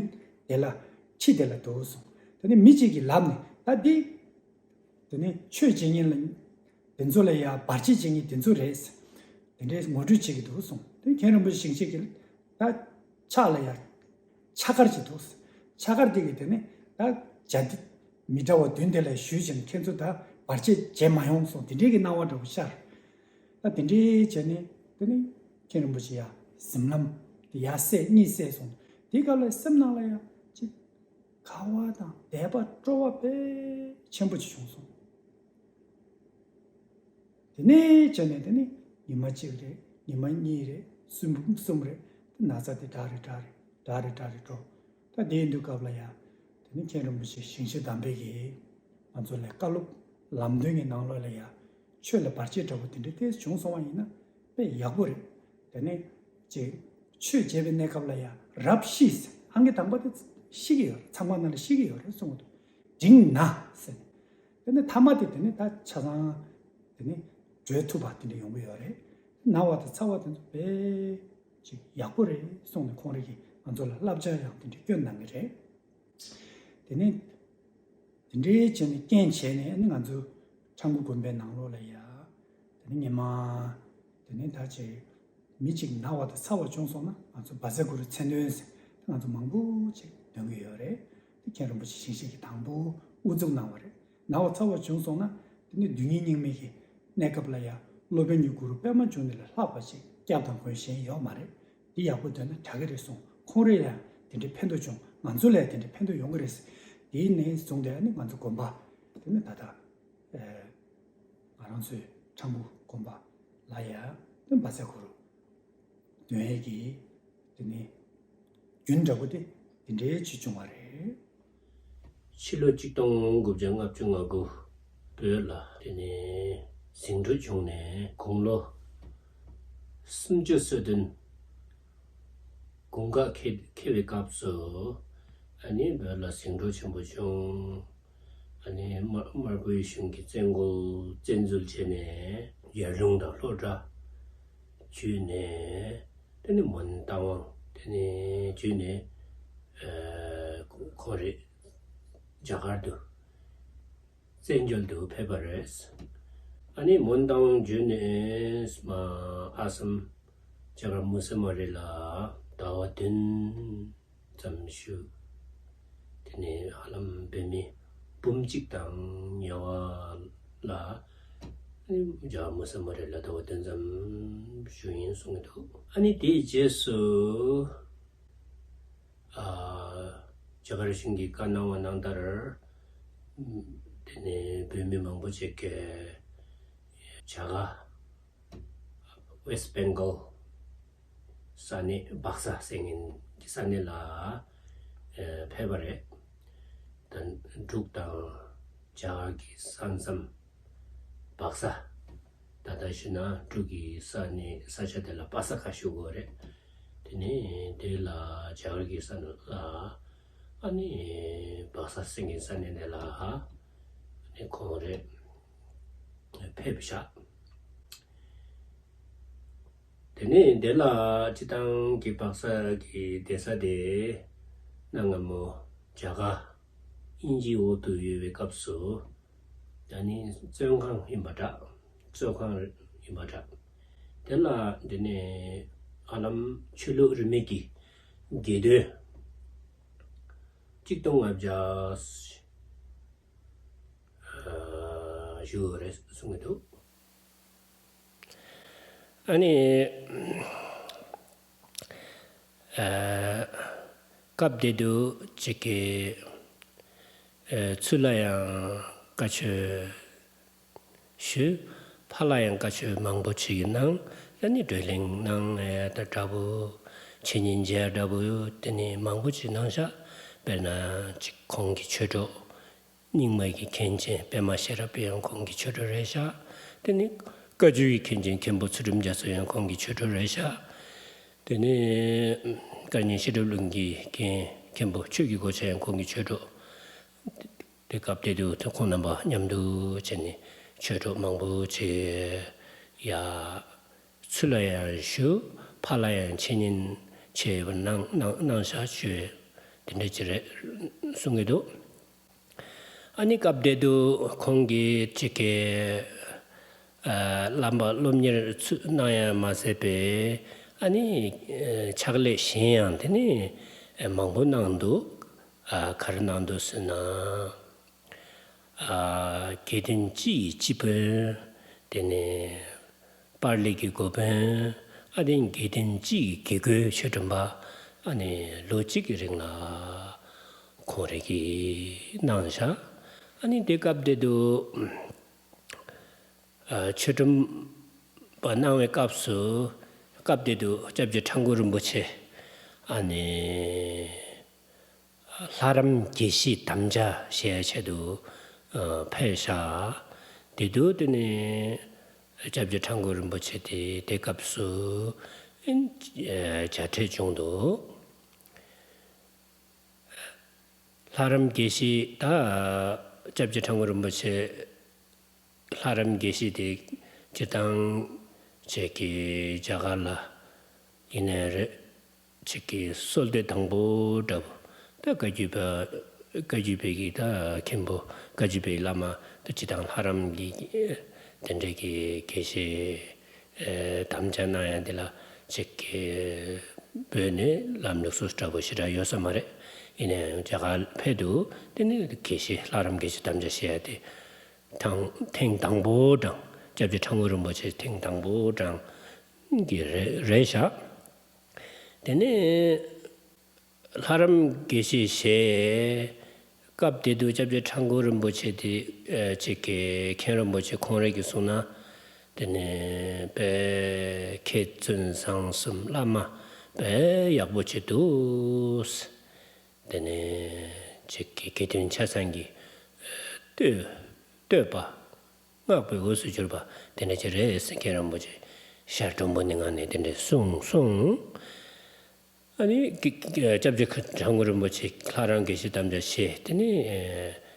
དེ་ལ་ཁྱི་དེ་ལ་འདུག་གསུངས། དེ་ནས་མི་གཅིག་གིས་ལབ་ནས་ད་འདི། དེ་ནས་ཆོས་བྱེད་མཁན་ལ་དེ་ཚོ་ལ་ཡ་བར་ཆད་བྱེད་མཁན་དེ་ཚོ་རེད། དེ་འདྲའི་ངོ་སྤྲོད་བྱེད་ཀྱི་འདུག་གསུངས། དེ་མཁན་རིན་པོ་ཆེ་ཞིང་གཤེགས་ཀྱིས་ད་ཕྱག་ལ་ཡ། ཕྱག་འཁར་ཅིག་འདུག་ཕྱག་འཁར་དེ་གིས་དེ་ནས་ད་བྱ་དེ་མི་འདྲ་བ་མདུན་དེ་ལ་ཞུས་ཀྱང་ཁྱེད་ཚོ་ད་བར་ཆད་བྱེད་མ་ཡོང་གསུངས། དེ་འདྲའི་གི་སྣང་བ་འདྲ་པོ་ཤར། ད་དེ་འདྲའི་བྱས་ནས་དེ་ནས་མཁན་རིན་པོ་ཆེ་ཡ་གཟིམ་ལམ་དེ་ཡར་སད་གཉིད་སད་སོང་། དེའི་སྐབས་ལ་སེམས་ནང་ལ་ཡ་ཅིག་དགའ་བ་དང་དད་པ་སྤྲོ་བ་དཔེ་ཆེན་པོ་ཅིག་བྱུང་སོང་། དེ་ནས་བྱས་ནས་དེ་ནི་ཉི་མ་གཅིག་རེད། ཉི་མ་གཉིས་རེད། གསུམ་གསུམ་རེད། དེ་ན་ཚ་དེ་དྲག་རེ་དྲག་རེ་དྲག་རེ་དྲག་རེ་འགྲོ། ད་དེའི་དུས་སྐབས་ལ་ཡ། དེ་ནི་མཁན་རིན་པོ་ཆེ་ཞིང་གཤེགས་དམ་པས་ཀྱིས་ང་ཚོ་ལ་བཀའ་སློབ་ལམ་སྟོན་གྱི་ནང་ལོགས་ལ་ཡ། ཆོས་ལ་བར་ཆད་འདྲ་པོ་དེ་འདྲའི་ཏོག་ཙམ་བྱུང་སོང་བ་ཡིན་ན་དཔེ་ཡག་པོ་རེད། དེ་ནས་ཅིག་ཆོས་བྱེད་པའི་གནས་སྐབས་ལ་ཡ་རབ་ཤི་ཟེར། ཨང་ཀི་དང་པོ་དེ་ཤི་གི་ཡོད་རེད། མཚམས་ཁང་ནང་ལ་ཤི་གི་ཡོད་རེད་གསུངས་འདུག་འབྲིང་ན་ཟེར། དེ་ནས་ཐ་མ་དེ་དེ་ནས་ད་ཆ་ཚང་དེ་ནས་གྲོལ་ཐུབ་པ་དེ་འདྲ་ཡོང་གི་ཡོད་རེད། ན་བ་དང་ཚ་བ་དེ་ཚོ་དཔེ་ཅིག་ཡག་པོ་རེད་གསུངས་ནས་ཁོང་རང་གིས་ང་ཚོ་ལ་བསླབ་བྱ་ཡང་དེ་འདྲ་བསྐྱོན་གནང་གི་རེད། དེ་ནས་དེ་འདྲའི་བྱས་ནས་རྐྱེན་བྱས་ནས་ནི་ང་ཚོ་ཁྲ་འགུ་དགོན་པའི་ནང་ལོགས་ལ་ཡ། ཉི་མ་དེ་ནས་ད་ཅིག་མི་གཅིག་ན་བ་དང་ཚ་བ་བྱུང་སོང་ན་ང་ཚོ་བཛྲ་གུ་རུ་མཚན་འདོན་ཟེར་ད་ང་ཚོ་མང་པོ་ཅིག་འདོན་གི་ཡོད་རེད། དེ་མཁན་རིན་པོ་ཆེ་ཞིང་གཤེགས་ཀྱི་དང་པོ་དབུ་འཛུགས་གནང་བ་རེད། ན་བ་ཚ་བ་བྱུང་སོང་ན་དེ་ནས་རྡུལ་སྙེད་སྙིགས་མའི་གི་གནས་སྐབས་ལ་ཡང་སློབ་དཔོན་གྱི་གུ་རུ་པདྨ་འབྱུང་གནས་ལས་ལྷག་པ་ཅིག་སྐྱབས་དང་མགོན་གཞན་ཡོད་མ་རེད། འདི་ཡག་པོ་འདོན་ན་དྲག་གི་རེད་གསུངས། ཁོང་རང་ལ་ཡང་དེ་འདྲའི་ཕན་ཐོགས་བྱུང་། ང་ཚོ་ལ་ཡང་དེ་འདྲའི་ཕན་ཐོགས་ཡོང་གི་རེད་ཟེར། དེའི་ནས་བཟུང་སྟེ་ཨ་ནི་ང་ཚོ་དགོན་པ་དེ་ནི་ད་ལྟ་ཨེ་ང་རང་ཚོའི་ཁྲ་འགུ་དགོན་པ་ལ་ཡང་དེ་བཛྲ་གུ་རུ་འདོན་ཡས་ཀྱི་དེ་ནི་རྒྱུན་འདྲ་པོ་དེ་དེ་འདྲའི་ཅིག་བྱུང་བ་རེད། ཕྱི་ལོ་གཅིག་སྟོང་དགུ་བརྒྱ་ལྔ་བཅུ་ང་དགུ་བོད་ལ་དེ་ནས་ཟིང་འཁྲུག་བྱུང་ནས་དགུང་ལོ་སུམ་ཅུ་སོ་བདུན་དགུང་ཁ་འཁེལ་འཁེལ་བའི་སྐབས་སུ་ཨ་ནི་བོད་ལ་ཟིང་འཁྲུག་ཆེན་པོ་བྱུང་། ཨ་ནི་དམར་དམར་པོའི་གཞུང་གིས་བཙན་རྒོལ་བཙན་འཛུལ་བྱས་ནས་ཡར་ཀླུང་དང་ལྷོ་བྲག་བརྒྱུད་ནས་དེ་ནི་མོན་རྟ་དབང་དེ་ནི་བརྒྱུད་ནས་ཨ་ཁོང་རེད། རྒྱ་གར་དུ་བཙན་བྱོལ་དུ་ཕེབས་པ་རེད། ཨ་ནི་མོན་རྟ་དབང་བརྒྱུད་ནས་མ་ཨ་སམ་རྒྱ་གར་མུ་སི་མ་རི་ལ་ཟླ་བ་བདུན་ཙམ་བཞུགས། དེ་ནས་ཧ་ལམ་བོད་མི་འབུམ་གཅིག་དང་ཉེ་བ་ལ་ཨ་ནི་རྒྱ་གར་མུ་སི་མ་རི་ལ་ཟླ་བ་བདུན་ཙམ་བཞུགས་ཡིན་གསུང་གི་འདུག་ཨ་ནི་དེའི་རྗེས་སུ། ཨ། རྒྱ་གར་གཞུང་གིས་བཀའ་གནང་བ་ནང་ལྟར། དེ་ནས་བོད་མི་མང་པོ་ཅིག་གིས་རྒྱ་གར་West Bengal ས་གནས་སྦག་ས་ཟེར་མཁན་གྱི་ས་གནས་ལ་ཨ་ཕེབས་པ་རེད། ད་འབྲུག་དང་རྒྱ་གར་གྱི་ས་མཚམས་སྦག་ས། ད་ལྟ་ཞུ་ན་འབྲུག་གི་ས་གནས་ས་ཆ་དེ་ལ་པ་ས་ཀ་ཞུ་དགོས་རེད། དེ་ནས་དེ་ལ་རྒྱ་གར་གྱི་ས་ནས་ལ་ཨ་ནི་སྦག་ས་ཟེར་མཁན་ས་གནས་དེ་ལ་ཨ་ནི་ཁོང་རེད་ཕེབས་བཞག་དེ་ནས་དེ་ལ་སྤྱི་བཏང་གི་སྦག་ས་གི་བསྡད་ས་དེ་གནའ་སྔ་མོ་རྒྱ་གར་དབྱིན་ཇིའི་འོག་ཏུ་ཡོད་པའི་སྐབས་སུ། ད་ནི་བཙོན་ཁང་ཡིན་པ་འདྲ། བཙོན་ཁང་ཡིན་པ་འདྲ། དེ་ལ་འདི་ནས་ཧ་ལམ་ཆོས་ལུགས་རིས་མེད་ཀྱི་དགེ་འདུན་གཅིག་སྟོང་ལྔ་བརྒྱ་བཞུགས་ཡོད་རེད་གསུང་གི་འདུག་ཨ་ནི། ཨ། སྐབས་དེ་དུས་ཅིག་གི་ཨ། ཚུར་ལ་ཡང་བཀའ་ཆོས་ཞུས། ཕར་ལ་ཡང་བཀའ་ཆོས་མང་པོ་ཅིག་གནང་། ཨ་ནི་བགྲོ་གླེང་གནང་ཡ་ད་འདྲ་པོ། འཆད་ཉན་མཇལ་འདྲ་པོ་དེ་ནི་མང་པོ་ཅིག་གནང་ཤག་དཔེར་ན་ཅིག་ཁོང་གི་ཆོས་གྲོགས། རྙིང་མ་གི་མཁན་ཆེན་པད་མ་ཤེས་རབ་ཡང་ཁོང་གི་ཆོས་གྲོགས་རེད་ཤག་དེ་ནི་བཀའ་བརྒྱུད་ཀྱི་མཁན་ཆེན་མཁན་པོ་ཚུལ་ཁྲིམས་རྒྱ་མཚོ་ཡང་ཁོང་གི་ཆོས་གྲོགས་རེད་ཤག་དེ་ནི་བཀའ་རྙིང་བཤད་སྒྲུབ་གླིང་གི་རྒན་མཁན་པོ་ཆོས་ཀྱི་སྒོ་ཆེན་ཡང་ཁོང་གི་ཆོས་གྲོགས། དེ་སྐབས་དེ་དུས་ཁོང་རྣམ་པ་མཉམ་དུ་བྱས་ནས་ཆོས་གྲོགས་མང་པོ་བྱས་ཡ། ཚུར་ལ་ཡང་ཞུ། ཕར་ལ་ཡང་འཆད་ཉན་བྱས་པ་གནང་གནང་གནང་བཞག་ཞུས། དེ་འདྲ་ཅིག་རེད་གསུང་གི་འདུག་ཨ་ནི་སྐབས་དེ་དུས་ཁོང་གིས་ཅིག་གི་ཨ། བླ་མ་སློབ་གཉེར་ཚུ་གནང་ཡ་མ་ཟད་པའི་ཨ་ནི་ཨ། ཕྱག་ལས་གཞན་ཡང་དེ་ནི་ཨ། མང་པོ་གནང་འདུག་ཨ། ག་རེ་གནང་འདུག་ཟེར་ན། ཨ། དགེ་འདུན་སྤྱི་ཡི་སྤྱི་དཔོན། དེ་ནས་པཱ་ལི་གི་འགོ་དཔོན། ཨ་ནི་དགེ་འདུན་སྤྱི་ཡི་དགེ་བསྐོས་ཆོས་སྒྲོན་པ། ཨ་ནི་ལོ་གཅིག་གི་རིང་ལ་ཁོང་རང་གིས་གནང་བཞག་ཨ་ནི་དེ་སྐབས་དེ་དུས། ཨ། ཆོས་སྒྲོན་པ་གནང་བའི་སྐབས་སུ། སྐབས་དེ་དུས་སྐྱབས་རྗེ་ཁྲ་འགུ་རིན་པོ་ཆེ། ཨ་ནི། ལྷ་རམས་དགེ་བཤེས་དམ་བཅའ་བཞེས་ཆེད་དུ་ཨ། ཕེབས་ཤག་དེ་དུས་དེ་ནི་སྐྱབས་རྗེ་ཁྲ་འགུ་རིན་པོ་ཆེ་དེ་དེ་སྐབས་སུ་ཨ། མཇལ་འཕྲད་བྱུང་འདུག་ལྷ་རམས་དགེ་བཤེས་ད་སྐྱབས་རྗེ་ཁྲ་འགུ་རིན་པོ་ཆེ། ལྷ་རམས་དགེ་བཤེས་དེ་སྤྱིར་བཏང་ཅིག་གི་རྒྱ་གར་ལ་ཡིན་ནའི་རེད། ཅིག་གི་གསོལ་འདེབས་དང་པོ་འདྲ་པོ་ད་བཀའ་བརྒྱུད་པ། བཀའ་བརྒྱུད་པའི་གི་ད་མཁན་པོ་བཀའ་བརྒྱུད་པའི་བླ་མ་ད་སྤྱིར་བཏང་ལྷ་རམས་ཀྱི་ དེ་འདྲའི་གི་དགེ་བཤེས་ཨེ་དམ་བཅའ་གནང་ཡ་འདི་ལ་ཅིག་གི་བོད་ནས་ལམ་ལུགས་སུ་འདྲ་པོ་ཞེ་དྲག་ཡོད་ས་མ་རེད། ཡིན་ན་ཡང་རྒྱ་གར་ཕེབས་དུས་དེ་ནི་དགེ་བཤེས་ལྷ་རམས་དགེ་བཤེས་དམ་བཅའ་བཞེས་ཡ་དེ་ཐེངས་ཐེངས་དང་པོ་དྲངས། སྐྱབས་རྗེ་ཁྲ་འགུ་རིན་པོ་ཆེ་ཐེངས་དང་པོ་དྲངས་གི་རེད་རེད་ཤག་དེ་ནས་ལྷ་རམས་དགེ་བཤེས་བཞེས། སྐབས་དེ་དུས་སྐྱབས་རྗེ་ཁྲ་འགུ་རིན་པོ་ཆེ་དེ་ཨ་ཅིག་གི་མཁན་རིན་པོ་ཆེ་ཁོང་རང་གིས་གསུངས་ན། དེ་ནས་དཔེ་མཁས་བཙུན་བཟང་གསུམ་བླ་མ་དཔེ་ཡག་པོ་ཅིག་འདུག་དེ་ནས་ཅིག་གི་དགེ་འདུན་ཆ་ཚང་གི་ཨ་བསྟོད་བསྟོད་པ། བསྔགས་པའི་འོས་སུ་གྱུར་པ་དེ་འདྲ་ཅིག་རེད་ཟེར། མཁན་རིན་པོ་ཆེ་ཞལ་དྲུང་པོ་ནས་ངག་ནས་དེ་འདྲ་གསུངས་སོང་། ཨ་ནི་སྐྱབས་རྗེ་ཁྲ་འགུ་རིན་པོ་ཆེ་ལྷ་རམས་དགེ་བཤེས་དམ་བཅའ་བཞེས། དེ་ནས་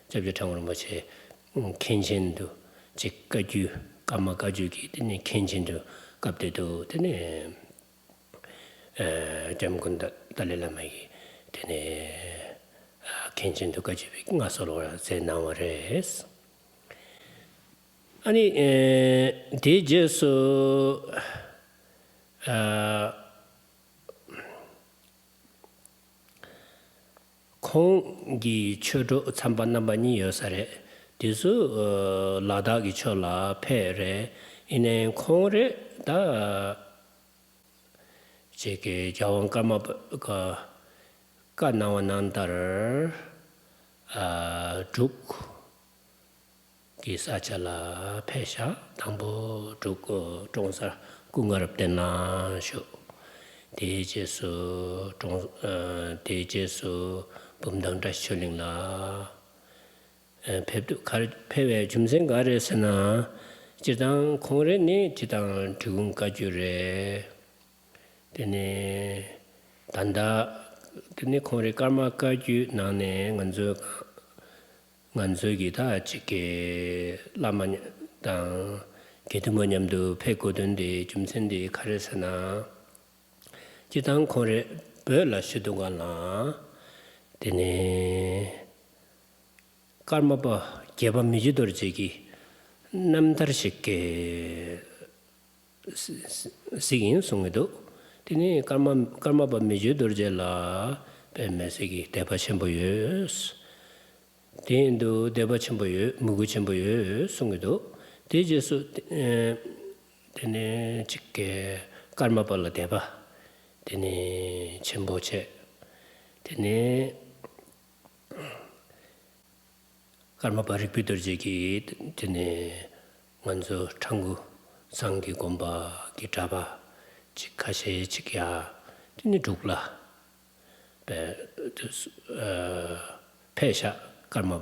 སྐྱབས་རྗེ་ཁྲ་འགུ་རིན་པོ་ཆེ་མཁན་ཆེན་དུ་ཅིག་བཀའ་བརྒྱུད། ཀརྨ་བཀའ་བརྒྱུད་ཀྱི་དེ་ནས་མཁན་ཆེན་དུ་སྐབས་དེ་དུས་དེ་ནས་ཨ་འཇམ་མགོན་ཏཱ་ཏཱ་ལའི་བླ་མ་ཡིས་དེ་ནས་ཨ་མཁན་ཆེན་དུ་བཀའ་བརྒྱུད་པའི་མངའ་གསོལ་བ་མཛད་གནང་བ་རེད། ཨ་ནི་ཨེ་དེའི་རྗེས་སུ་ཨ་ཁོང་གི་ཆོས་གྲོགས་ཚན་པ་རྣམ་པ་གཉིས་ཡོད་ས་རེད། དེ་ཚོ་ཨ་ལ་དྭགས་ཀྱི་ཕྱོགས་ལ་ཕེབས་རེད། ཡིན་ནའི་ཁོང་རེད་ད། ཅིག་གི་རྒྱལ་དབང་ཀརྨ་པ་བཀའ་གནང་བ་ནང་ལྟར་ཨ་འབྲུག་གི་ས་ཆ་ལ་ཕེབས་ཤག་དང་པོ་འབྲུག་ཀྲོང་གསར་སྐུ་ངོ་རབ་བརྟན་ལ་བཞུགས། དེའི་རྗེས་སུ་ཀྲོང་ཨ་དེའི་རྗེས་སུ་བུམ་ཐང་བཀྲ་ཤིས་ཆོས་གླིང་ལ། ཨ་ཕེབས་དུས་ག་རེ་ཕེབས་པའི་རྒྱུ་མཚན་ག་རེ་ཟེར་ན། སྤྱིར་བཏང་ཁོང་རེ་ནི་སྤྱིར་བཏང་འབྲི་གུང་བཀའ་བརྒྱུད་རེད། དེ་ནས་ད་ལྟ་དེ་ནི་ཁོང་རེ་ཀརྨ་བཀའ་བརྒྱུད་ནང་ནས་ང་ཚོའི་ང་ཚོའི་གི་ད་ཅིག་གི་བླ་མ་དང་དགེ་འདུན་པ་མཉམ་དུ་ཕེབས་དགོས་དོན་དེ་རྒྱུ་མཚན་དེ་ག་རེ་ཟེར་ན། སྤྱིར་བཏང་ཁོང་རེ་བོད་ལ་བཞུགས་དུས་སྒང་ལ། དེ་ནས་ཀརྨ་པ་བརྒྱད་པ་མི་བསྐྱོད་རྡོ་རྗེ་གི་རྣམ་ཐར་ཞིག་གི་གཟིགས་ཡིན་གསུང་གི་འདུག་དེ་ནས་ཀརྨ་ཀརྨ་པ་མི་བསྐྱོད་རྡོ་རྗེ་ལ་དཔེ་མི་སྲིད་ཀྱི་དད་པ་ཆེན་པོ་ཡོད། དེ་ཡིན་དུས་དད་པ་ཆེན་པོ་ཡོད། མོས་གུས་ཆེན་པོ་ཡོད་གསུང་གི་འདུག་དེའི་རྗེས་སུ་ཨེ་དེ་ནས་ཅིག་གི་ཀརྨ་པ་ལ་དད་པ་དེ་ནས་ཆེན་པོ་བྱས། དེ་ནས་ཀརྨ་པ་རིག་པའི་རྡོ་རྗེ་གིས་དེ་ནས་ང་ཚོ་ཁྲ་འགུ་ཚང་གི་དགོན་པ་གི་གྲྭ་པ་ཅིག་ཁ་ཤས་ཅིག་ཡ་དེ་ནས་འབྲུག་ལ་པའི་ཨ་ཕེབས་ཤག་ཀརྨ་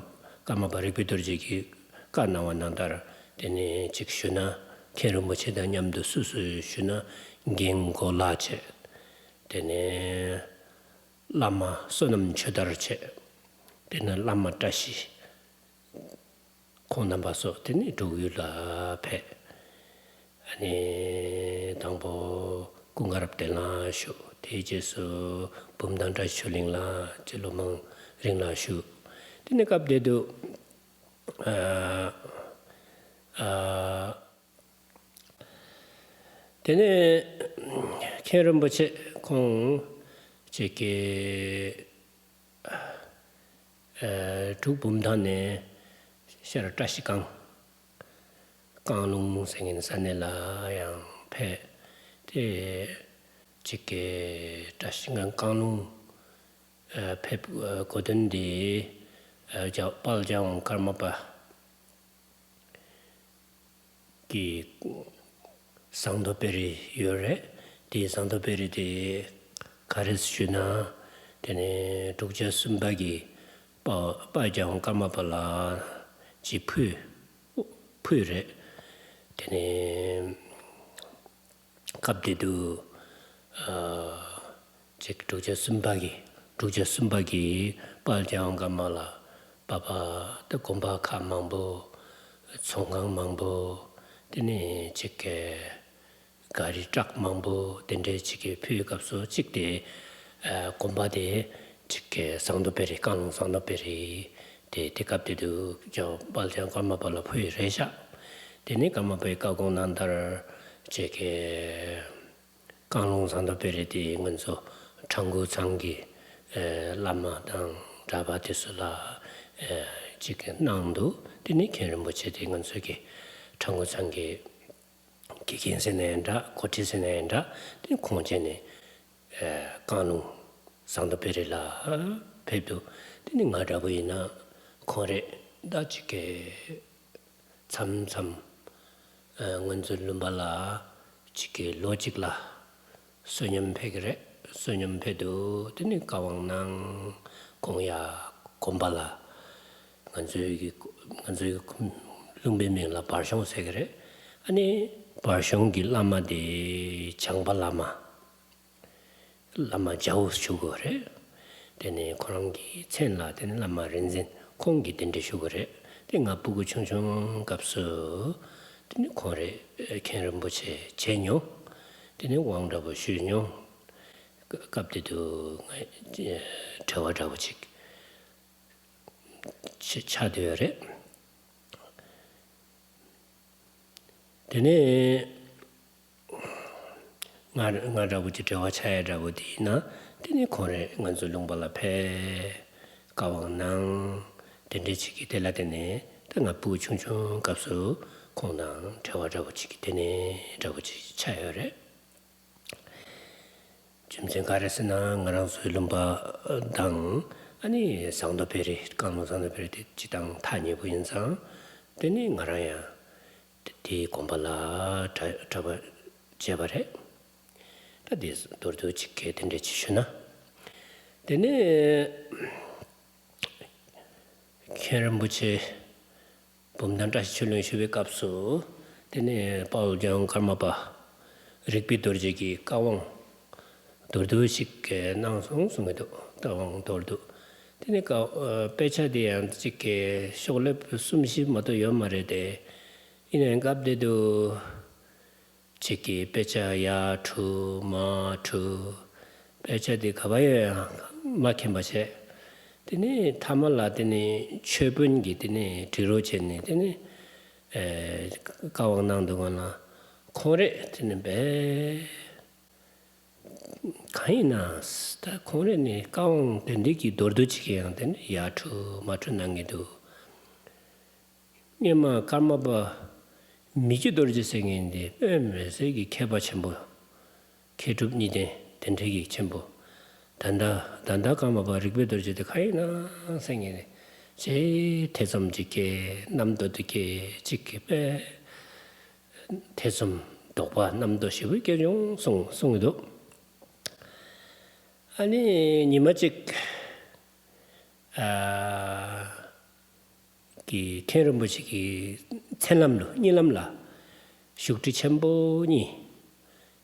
ཀརྨ་པ་རིག་པའི་རྡོ་རྗེ་གིས་བཀའ་གནང་བ་ནང་ལྟར། དེ་ནས་ཅིག་ཞུས་ན་མཁན་རིན་པོ་ཆེ་དང་མཉམ་དུ་སུ་སུ་ཞུས་ན་རྒན་གོ་ལ་བྱས། དེ་ནས་བླ་མ་བསོད་ནམས་ཆོས་དར་བྱས། དེ་ནས་བླ་མ་བཀྲ་ཤིས། ཁོང་རྣམ་པ་སོགས་དེ་ནས་འབྲུག་ཡུལ་ལ་ཕེབས། ཨ་ནི་དང་པོ་སྐུ་ངོ་རབ་བརྟན་ལ་བཞུགས། དེའི་རྗེས་སུ་བུམ་ཐང་བཀྲ་ཤིས་ཆོས་གླིང་ལ་ཅིག་ལོ་མང་རིང་ལ་བཞུགས། དེ་ནས་སྐབས་དེ་དུས་ཨ་ཨ་དེ་ནས་མཁན་རིན་པོ་ཆེ་ཁོང་ཅིག་གི་ཨ་འབྲུག་བུམ་ཐང་ནས་ཤར་བཀྲ་ཤིས་སྒང་བཀང་ལུང་ཟེར་མཁན་ས་གནས་ལ་ཡང་ཕེབས་ཏེ། ཅིག་གི་བཀྲ་ཤིས་སྒང་བཀང་ལུང་ཨ་ཕེབས་དགོས་དོན་འདི་ཨ་རྒྱ་དཔལ་རྒྱལ་དབང་ཀརྨ་པ་གི་ཟངས་མདོག་དཔལ་རི་ཡོད་རེད། དེའི་ཟངས་མདོག་དཔལ་རི་དེ་ག་རེ་ཞུས་ན། དེ་ནས་འབྲུག་རྒྱལ་གསུམ་པ་གིས་དཔའ་དཔའ་རྒྱལ་དབང་ཀརྨ་པ་ལ་ཅིག་ཕུལ་ཕུལ་རེད། དེ་ནས་སྐབས་དེ་དུས་ཨ་ཅིག་འབྲུག་རྒྱལ་གསུམ་པ་གིས་འབྲུག་རྒྱལ་གསུམ་པ་གིས་དཔལ་རྒྱལ་དབང་ཀརྨ་ལ་པ་པ་དེ་དགོན་པ་ཁག་མང་པོ། ཚོང་ཁང་མང་པོ། དེ་ནས་ཅིག་གི་ག་རི་ཊག་མང་པོ་དེ་འདྲའི་ཅིག་གི་ཕུལ་སྐབས་སུ་ཅིག་དེ་ཨ་དགོན་པ་དེ་ཅིག་གི་ཟངས་མདོག་དཔལ་རི་བཀང་ལུང་ཟངས་མདོག་དཔལ་རི་དེ་དེ་སྐབས་དེ་དུས་རྒྱལ་དཔལ་རྒྱལ་དབང་ཀརྨ་པ་ལ་ཕུལ་ཡི་རེད་ཤག་དེ་ནས་ཀརྨ་པའི་བཀའ་དགོངས་གནང་ལྟར་བྱས་ཀྱི། བཀང་ལུང་ཟངས་མདོག་དཔལ་རི་དེ་ང་ཚོ་ཁྲ་འགུ་ཚང་གི་ཨེ་བླ་མ་དང་གྲྭ་པ་དེ་ཚོ་ལ་ཨེ་ཅིག་གནང་འདུག་དེ་ནས་མཁན་རིན་པོ་ཆེ་དེ་ང་ཚོ་གི་ཁྲ་འགུ་ཚང་གི་དགེ་རྒན་ཟེར་ན་ཡང་འདྲ། འགོ་ཁྲིད་ཟེར་ན་ཡང་འདྲ། དེ་ཁོང་བྱས་ནས་ཨེ་བཀང་ལུང་ཟངས་མདོག་དཔལ་རི་ལ་ཕེབས་འདུག་དེ་ནས་ང་འདྲ་པོ་ཡིན་ན་ཁོང་རེད་ད་ཅིག་གི་མཚམས་མཚམས་ཨ་ང་ཚོའི་ལུང་པ་ལ་གཅིག་གི་ལོ་གཅིག་ལ་བསོད་སྙོམས་ཕེབས་ཀྱི་རེད། བསོད་སྙོམས་ཕེབས་འདུག་དེ་ནས་བཀའ་དབང་གནང་། ཁོང་ཡ་དགོན་པ་ལ་ང་ཚོའི་གི་ང་ཚོའི་གི་ལུང་པའི་མིང་ལ་བར་གཞུང་ཟེར་གྱི་རེད། ཨ་ནི་བར་གཞུང་གི་བླ་མ་དེ་བྱང་པ་བླ་མ། བླ་མ་རྒྱའུ་ཞུ་དགོས་རེད། དེ་ནས་ཁོ་རང་གི་མཚན་ལ་དེ་ནས་བླ་མ་རིག་འཛིན་ཁོང་གིས་གདན་འདྲེན་ཞུ་དགོས་རེད། དེ་ང་སྤུ་གུ་ཆུང་ཆུང་སྐབས་སུ་དེ་ནས་ཁོང་རེ་མཁན་རིན་པོ་ཆེ་མཇལ་མྱོང་། དེ་ནས་དབང་འདྲ་པོ་ཞུས་མྱོང་། སྐབས་དེ་དུས་ང་བྲེལ་བ་འདྲ་པོ་ཅིག་ཆགས་བསྡད་ཡོད་རེད། དེ་ནས་ང་ང་འདྲ་པོ་ཅིག་བྲེལ་བ་ཆགས་ཡ་འདྲ་པོ་དེ་ཡིན་ན། དེ་ནས་ཁོང་རེ་ང་ཚོའི་ལུང་པ་ལ་ཕེབས། བཀའ་དབང་གནང་། དེ་འདྲ་ཅིག་གིས་དེ་ལ་བརྟེན་ནས་ད་ང་སྤུ་གུ་ཆུང་ཆུང་སྐབས་སུ་ཁོང་དང་བྲེལ་བ་འདྲ་པོ་ཅིག་གིས་དེ་ནས་འདྲ་པོ་ཅིག་ཆགས་ཡོད་རེད། རྒྱུ་མཚན་ག་རེ་ཟེར་ན་ང་རང་ཚོའི་ལུང་པ་དང་ཨ་ནི་ཟངས་མདོག་དཔལ་རི་བཀང་ལུང་ཟངས་མདོག་དཔལ་རི་དེ་སྤྱི་དང་ཐག་ཉེ་པོ་ཡིན་ཙང་། དེ་ནས་ང་རང་ཡང་དེ་དེའི་དགོན་པ་ལ་གྲྭ་གྲྭ་པ་བྱས་པ་རེད། ད་དེ་མདོར་བསྡུས་ཅིག་གི་དེ་འདྲ་ཅིག་ཞུ་ན། དེ་ནས་མཁན་རིན་པོ་ཆེ་བུམ་ཐང་བཀྲ་ཤིས་ཆོས་གླིང་བཞུགས་པའི་སྐབས་སུ། དེ་ནས་དཔལ་རྒྱལ་དབང་ཀརྨ་པ་རིག་པའི་རྡོ་རྗེ་གིས་བཀའ་དབང་མདོར་བསྡུས་ཤིག་གནང་སོང་གསུང་གི་འདུག་བཀའ་དབང་མདོར་བསྡུས། དེ་ནས་བཀའ་དཔེ་ཆ་དེ་ཡང་གཅིག་གི་ཤོག་ལེབ་གསུམ་བཞི་མ་གཏོགས་ཡོད་མ་རེད་དེ། ཡིན་ནའང་སྐབས་དེ་དུས་གཅིག་གི་དཔེ་ཆ་ཡར་འཁྲུག་མར་འཁྲུག་དཔེ་ཆ་དེ་ག་པར་ཡོད་ཡང་མ་མཁྱེན་པ་བྱས། དེ་ནས་མཐའ་མ་ལ་དེ་ནས་ཆོས་དཔོན་གྱིས་དེ་ནས་འབྲི་རོགས་བྱས་ནས་དེ་ནས་ཨེ་བཀའ་དབང་གནང་འདུག་ག་ལ། ཁོང་རེ་དེ་ནས་བས་གང་ཡིན་ན་ད་ཁོང་རེ་ནས་བཀའ་དབང་དེ་འདྲ་གི་མདོར་བསྡུས་ཅིག་ཡང་དེ་ནས་ཡར་འཁྲུག་མར་འཁྲུག་གནང་གི་འདུག་སྔོན་མ་ཀརྨ་པ་མི་བསྐྱོད་རྡོ་རྗེ་ཟེར་མཁན་དེ་དཔེ་མི་སྲིད་ཀྱི་མཁས་པ་ཆེན་པོ། མཁས་གྲུབ་གཉིས་ལྡན་དེ་འདྲའི་གི་ཆེན་པོ། ད་ལྟ་ད་ལྟ་ཀརྨ་པ་རིག་པའི་རྡོ་རྗེ་དེ་ག་ཡིན་ན་ཟེར་མཁན་དེ་ཆེས་ཐེ་ཚོམ་ཅིག་སྐྱེ། རྣམ་རྟོག་དེ་སྐྱེ་ཅིག་གི་དཔེ་ཐེ་ཚོམ་དོགས་པ་རྣམ་རྟོག་ཞེ་པོ་སྐྱེ་བྱུང་གསུང་གསུང་གི་འདུག་ཨ་ནི་ཉི་མ་གཅིག་ཨ། གི་མཁན་རིན་པོ་ཆེ་གི་མཚན་ལམ་ལུ་གཉིད་ལམ་ལ་བཞུགས་ཁྲི་ཆེན་པོ་གཉིས།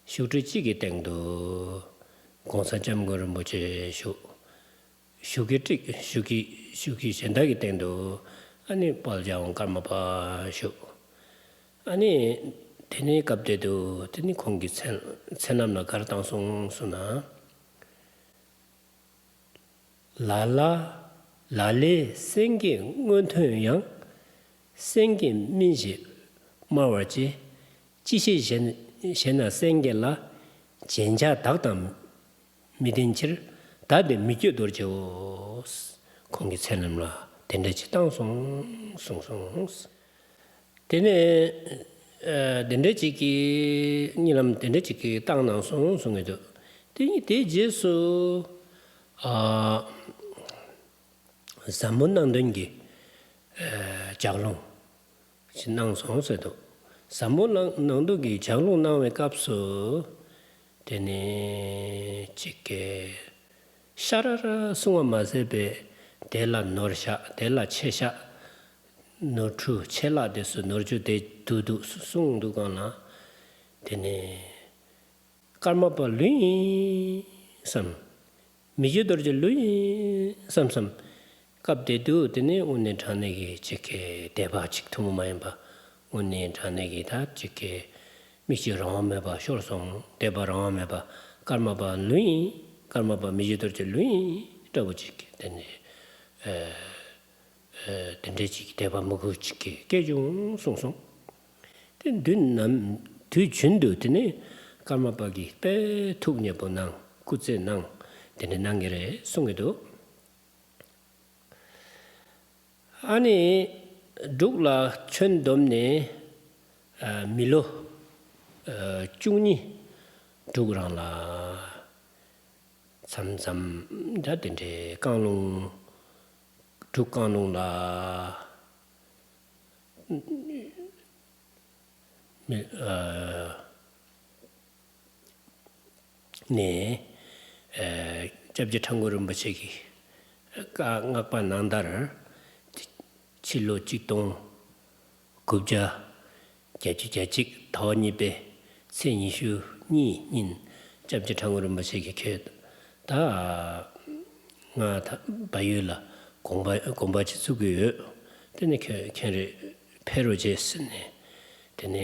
བཞུགས་ཁྲི་གཅིག་གི་སྟེང་དུ་༸གོང་ས་༸སྐྱབས་མགོན་རིན་པོ་ཆེ་བཞུགས། བཞུགས་ཁྲི་གཅིག་བཞུགས་ཁྲི་བཞུགས་ཁྲི་གཞན་དག་གི་སྟེང་དུ་ཨ་ནི་དཔལ་རྒྱལ་དབང་ཀརྨ་པ་བཞུགས། ཨ་ནི་དེ་ནས་སྐབས་དེ་དུས་དེ་ནི་ཁོང་གི་མཚན་མཚན་ལམ་ལ་ག་རེ་བཏང་སོང་ཟེར་ན། ལ་ལ་ལ་ལས་སེང་གེ་མངོན་ཐོན་ཡང་། སེང་གེ་སྨིན་ཞིང་དམར་བར་བྱེད། ཅི་ཞིག་བཞེད་བཞེད་ན་སེང་གེ་ལ། རྗེན་ཆགས་བདག་དང་མི་ལྡན་ཕྱིར། བདག་དེ་མི་བསྐྱོད་རྡོ་རྗེའོ། ཁོང་གི་མཚན་ལམ་ལ་དེ་འདྲ་ཅིག་བཏང་སོང་གསུངས་སོང་། དེ་ནས་ཨ་དེ་འདྲ་ཅིག་གི་གཉིད་ལམ་དེ་འདྲ་ཅིག་གི་བཏང་གནང་སོང་གསུང་གི་འདུག་དེ་ནི་དེའི་རྗེས་སུ་ཨ་ཟབ་མོ་སྣང་བདུན་གྱི་ཨ་ལྗགས་ལུང་ཞིག་གནང་སོང་ཟེར་འདུག་ཟབ་མོ་སྣང་སྣང་བདུན་གྱི་ལྗགས་ལུང་གནང་བའི་སྐབས་སུ། དེ་ནས་ཅིག་གིས་ཤ་ར་ར་གསུང་བ་མ་ཟད་པའི་དེ་ལ་ནོར་བཞག་དེ་ལ་ཆེ་བཞག་ནོར་འཁྲུལ་ཆེ་ལྷག་དེ་ཚོ་ནོར་འཁྲུལ་དེ་འདུག་འདུག་གསུང་འདུག་གང་ལ། དེ་ནས་ཀརྨ་པ་ལོས་ཡིན་བསམ། མི་བསྐྱོད་རྡོ་རྗེ་ལོས་ཡིན་བསམ་བསམ། སྐབས་དེ་དུས་དེ་ནས་དངོས་གནས་དྲང་གནས་ཀྱི་ཅིག་གི་དད་པ་ཅིག་ཐུན་མོང་མ་ཡིན་པ། དངོས་གནས་དྲང་གནས་ཀྱི་ད་ཅིག་གི་མིག་ཤེས་རང་དབང་མེད་པ་ཤོར་སོང་། དད་པ་རང་དབང་མེད་པ། ཀརྨ་པ་ལོས་ཡིན། ཀརྨ་པ་མི་བསྐྱོད་རྡོ་རྗེ་ལོས་ཡིན་འདྲ་བོ་ཅིག་གི་དེ་ནས་ཨ་ཨ་དེ་འདྲའི་ཅིག་གི་དད་པ་མོས་གུས་ཅིག་གི་སྐྱེས་བྱུང་གསུངས་སོང་། དེ་དུས་ནམ་དུས་རྒྱུན་དུ་དེ་ནི་ཀརྨ་པ་གིས་དཔེ་ཐུགས་མཉེས་པོ་གནང་། སྐུ་རྩེད་གནང་། དེ་འདྲ་གནང་གི་རེད་གསུང་གི་འདུག་ཨ་ནི་འབྲུག་ལ་ཆོས་བསྡོམས་ནས་ཨ་མི་ལོ་ཨ་བཅུ་གཉིས། འབྲུག་རང་ལ་མཚམས་མཚམས་ད་དེ་འདྲའི་རྐང་ལུང་། འབྲུག་རྐང་ལུང་ལ་མི་ཨ་ནས་ཨ་སྐྱབས་རྗེ་ཁྲ་འགུ་རིན་པོ་ཆེ་གིས་བཀའ་མངགས་པ་ནང་ལྟར། ཕྱི་ལོ་གཅིག་སྟོང་དགུ་བརྒྱ་བརྒྱད་ཅུ་གྱ་གཅིག་ཟླ་བ་གཉིས་པའི་ཚེས་ཉི་ཤུ་གཉིས་ཉིན་སྐྱབས་རྗེ་ཁྲ་འགུ་རིན་པོ་ཆེ་གིས་ཁྱོད་ད་ང་ད་བལ་ཡུལ་ལ་དགོན་པ་དགོན་པ་ཅིག་བཙུགས་ཀྱི་ཡོད། དེ་ནས་ཁྱོད་མཁྱེན་རེ་ཕེབས་རོགས་བྱེད་ཟེར་ནས། དེ་ནས་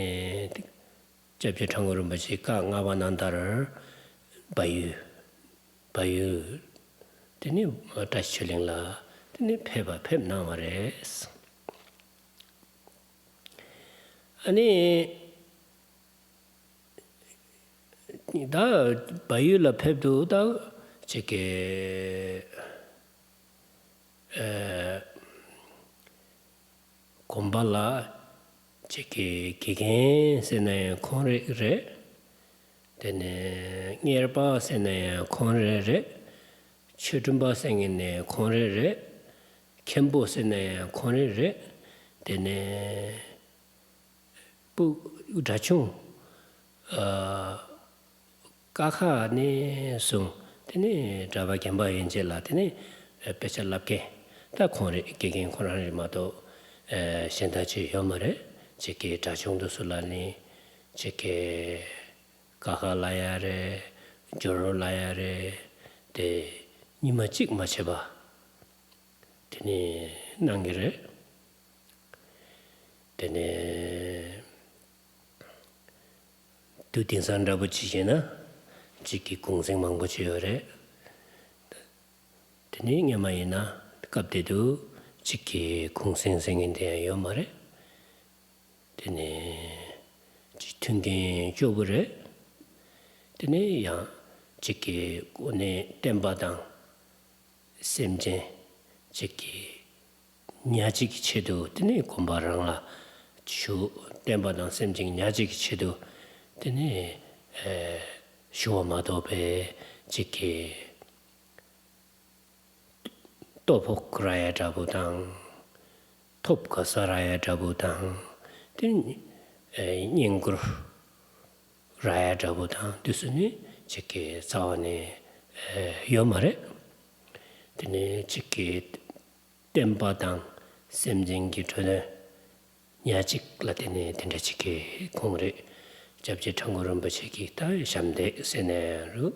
སྐྱབས་རྗེ་ཁྲ་འགུ་རིན་པོ་ཆེས་བཀའ་མངགས་པ་ནང་ལྟར་བལ་ཡུལ། བལ་ཡུལ། དེ་ནས་བཀྲ་ཤིས་ཆོས་གླིང་ལ་དེ་ནས་ཕེབས་པ་ཕེབས་གནང་བ་རེད། ཨ་ནི་ད་བལ་ཡུལ་ལ་ཕེབས་དུས་ད་ཅིག་གི་ཨ་དགོན་པ་ལ་ཅིག་གི་དགེ་རྒན་ཟེར་ན་ཡང་ཁོང་རང་རེད། དེ་ནས་གཉེར་པ་ཟེར་ན་ཡང་ཁོང་རང་རེད། ཆོས་སྒྲོན་པ་ཟེར་མཁན་ནི་ཁོང་རང་རེད། མཁན་པོ་ཟེར་ན་ཡང་ཁོང་རང་རེད། དེ་ནས་སྤུ་གྲྭ་ཆུང་ཨ་ཀ་ཁ་ནས་བཟུང་། དེ་ནས་གྲྭ་པ་རྒན་པ་ཡན་ཆད་ལ་དེ་ནས་དཔེ་ཆ་བསླབ་མཁན་ད་ཁོང་རེད། དགེ་རྒན་ཁོ་རང་རེད་མ་གཏོགས་ཨ་གཞན་དག་ཅིག་ཡོད་མ་རེད། ཅིག་གི་གྲྭ་ཆུང་དེ་ཚོ་ལ་ནི་ཅིག་གི་ཀ་ཁ་ལ་ཡ་རེད། སྦྱོར་ལ་ཡ་རེད། དེ་ཉི་མ་གཅིག་མ་ཆད་པ་དེ་ནས་གནང་གི་རེད། དེ་ནས་དུས་དེང་སང་འདྲ་པོ་ཅིག་བྱས་ན་གཅིག་གི་གུང་སེང་མང་པོ་ཅིག་ཡོད་རེད། དེ་ནས་སྔོན་མ་ཡིན་ན་སྐབས་དེ་དུས་གཅིག་གི་གུང་སེང་ཟེར་མཁན་དེ་ཡང་ཡོད་མ་རེད། དེ་ནས་གཅིག་མཐུན་རྐྱེན་སྐྱོ་པོ་རེད། དེ་ནས་ཡང་གཅིག་གི་དངོས་གནས་བསྟན་པ་དང་སེམས་ཅན་གཅིག་གི་ཉག་གཅིག་གི་ཆེད་དུ་དེ་ནས་དགོན་པ་རང་ལ་ཞུ། བསྟན་པ་དང་སེམས་ཅན་ཉག་གཅིག་གི་ཆེད་དུ་དེ་ནས་ཨེ་ཞུ་བ་མ་གཏོགས་པའི་གཅིག་གི་ལྟོ་ཕོག་རག་ཡ་འདྲ་པོ་དང་། ཐོབ་ག་ས་རག་ཡ་འདྲ་པོ་དང་། དེ་ནས་ཨེ་བསྙེན་བཀུར་རག་ཡ་འདྲ་པོ་དང་། དེ་ཚོ་ནི་གཅིག་གི་རྩ་བ་ནས་ཨེ་ཡོད་མ་རེད། དེ་ནས་གཅིག་གི་བསྟན་པ་དང་སེམས་ཅན་གྱི་འགྲོ་དོན་ཉག་གཅིག་ལ་བརྟེན་ནས་དེ་འདྲ་ཅིག་གི་ཁོང་རེད། སྐྱབས་རྗེ་ཁྲ་འགུ་རིན་པོ་ཆེ་གི་ད་ཞབས་འདེགས་ཟེར་ན་ཡང་རུང་།